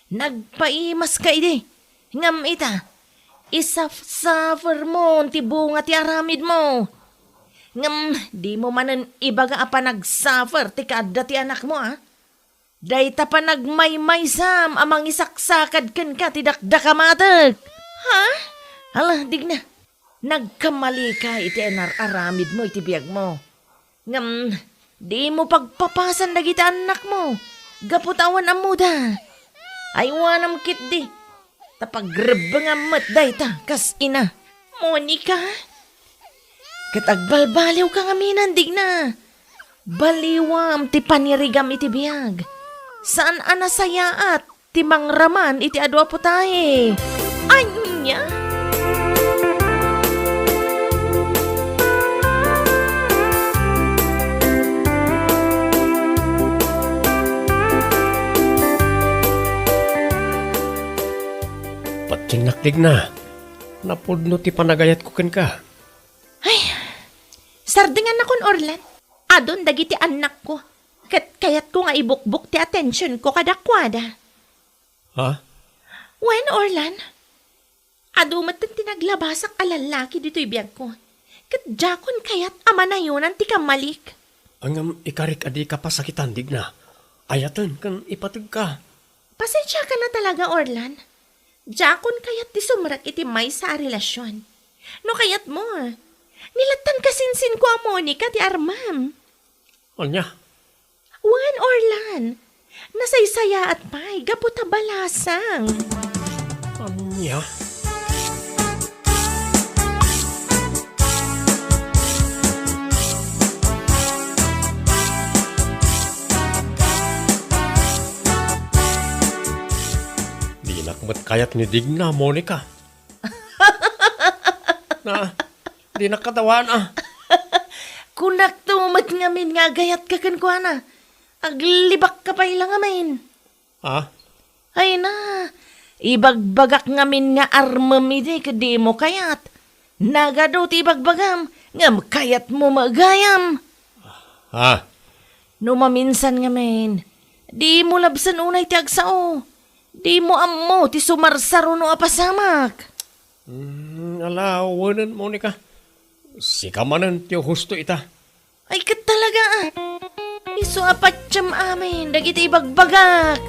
Nagpaimaska idi. Ngem ita, isaf-suffermon ti bunga ti aramidmo. Ngem dimo manen ibaga a panagsuffer ti kaadda ti anakmo, a? Dayta panagmaymaysam a mangisaksakad kenka ti dakdakamatek. Ha? Ala, digna. Nagkamalika iti inar-aramidmo iti biagmo. Ngem dimo pagpapasan dagiti annakmo gapu ta awan ammoda. Aywanam ketdi, ta pagrebbengam met dayta kas ina. Monica? Ket agbalbaliwka ngamin, digna. Baliwam ti panirigam iti biag. Saan a nasayaat ti mangraman iti adu a putahe. Ania? Patiennak, digna. Napudno ti panagayatko kenka. Ay, sardengannakon, Orlan. Adun dagiti annakko. Ket kayatko nga ibukbok ti atensionko kadakuada. Ha? Wen, Orlan. Adu met ti naglabasak a lallaki ditoy biagko. Ket diakon kayat a manayonan ti kammalik. Ngem ikarik a dika pasakitan, digna. Ayaten ken ipategka. Pasensiaka na talaga, Orlan. Diakon kayat ti sumrek iti maysa a relasion. No kayatmo, nilattan kasinsinko a Monica ti armem. Ania? Wen, Orlan. Nasaysayaat pay gapu ta balasang. Ania? Dinak met kayat ni Digna, Monica. Na, dinak katawana. Kunakto met ngamin nga agayatka kenkuana. Aglibakka pay la ngamin. Ha? Ay na, ibagbagak ngamin nga armem idi ket dimo kayat. Nagadu ti ibagbagam, ngem kayatmo met gayam. Ha? No maminsan ngamin, dimo labsen unay ti agsao. Dimo ammo ti sumarsaruno a pasamak. Hmm, ala, wenen, Monica. Sika manen ti husto ita. Ay, ket talaga, a. Isu a patiem amin dagiti ibagbagak.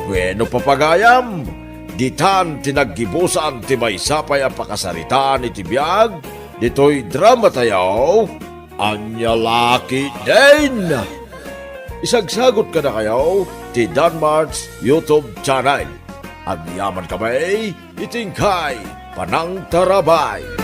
Bueno, papagayam, ditan ti naggibusan ti maysa pay a pakasaritaan iti biag ditoy dramatayo, Ania La Ketdin. Isagsagot kadakayo ti Danmart's YouTube channel. Agyamankami iti inkay panangtarabay.